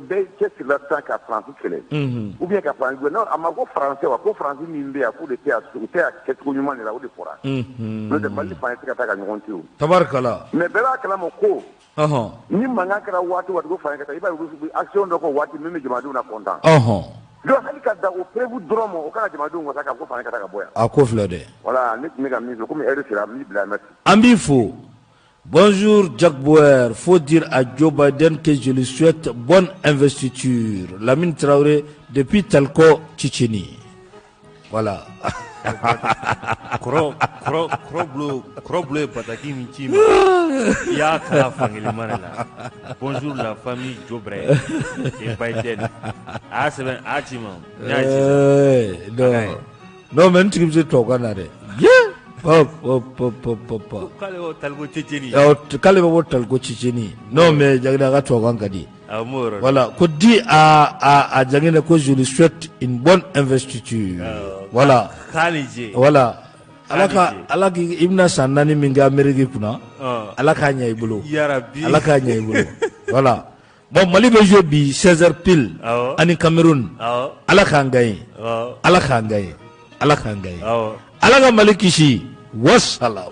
bɛɛ cɛsirila sisan ka France kɛlɛ, unhun, ou bien ka France gɛn non a ma ko français wa ko France min bɛ yan k'u de tɛ u tɛ a kɛcogo ɲuman de la o de fɔra, unhun, n'o tɛ Mali ni France tɛ se ka taa ka ɲɔgɔn to yen, tabarikala, mais bɛɛ b'a kalama ko, ɔnhɔn, ni mankan kɛra waati o waati ko France ka taa i b'a ye u bɛ action dɔ kɛ o waati min bɛ jamanadenw na content, ɔnhɔn, donc hali ka dan o preuve dɔrɔn ma o kan ka jamanadenw wasa k'a fɔ ko France ka taa ka bɔ yan, a ko filɛ dɛ, voilà ne tun bɛ ka min fɔ komi heure sera n b'i bila yan merci an b'i fo. Bonjour Jack Bauer, faut dire à Joe Biden que je lui souhaite bonne investiture. Lamine Traoré depuis Talco, Tchétchénie. Voilà. Kɔrɔ kɔrɔ kɔrɔ bulo kɔrɔ bulo ye bataki min ci i ma i y'a kala fankelen ma de la bonjour la famille Joe Biden et Biden a y'a sɛbɛn a y'a ci n ma ne y'a ci sisan. Non mais n tigi bɛ se tubabukan na dɛ. Hop hop hop hop hop. K'ale bɔ Taliko Tchétchénie. K'ale bɛ bɔ Taliko Tchétchénie. Non mais Janginɛ a ka tubabukan ka di. Awɔ n b'o yɔrɔ dɔn. Voilà ko dis à Janginɛ ko je lui souhaite une bonne investiture. Voilà. K'a ni ce. Voilà. Ala ka ala k'i i bɛna san 4 min kɛ Amérique kunna. Ala k'a ɲɛ i bolo. Yarabi. Ala k'a ɲɛ i bolo. Voilà. Bon Mali bɛ jouer bi 16h pile ani Cameroun Ala k'an gagner Ala k'an gagner Ala k'an gagner Ala ka Mali kisi wasalaam.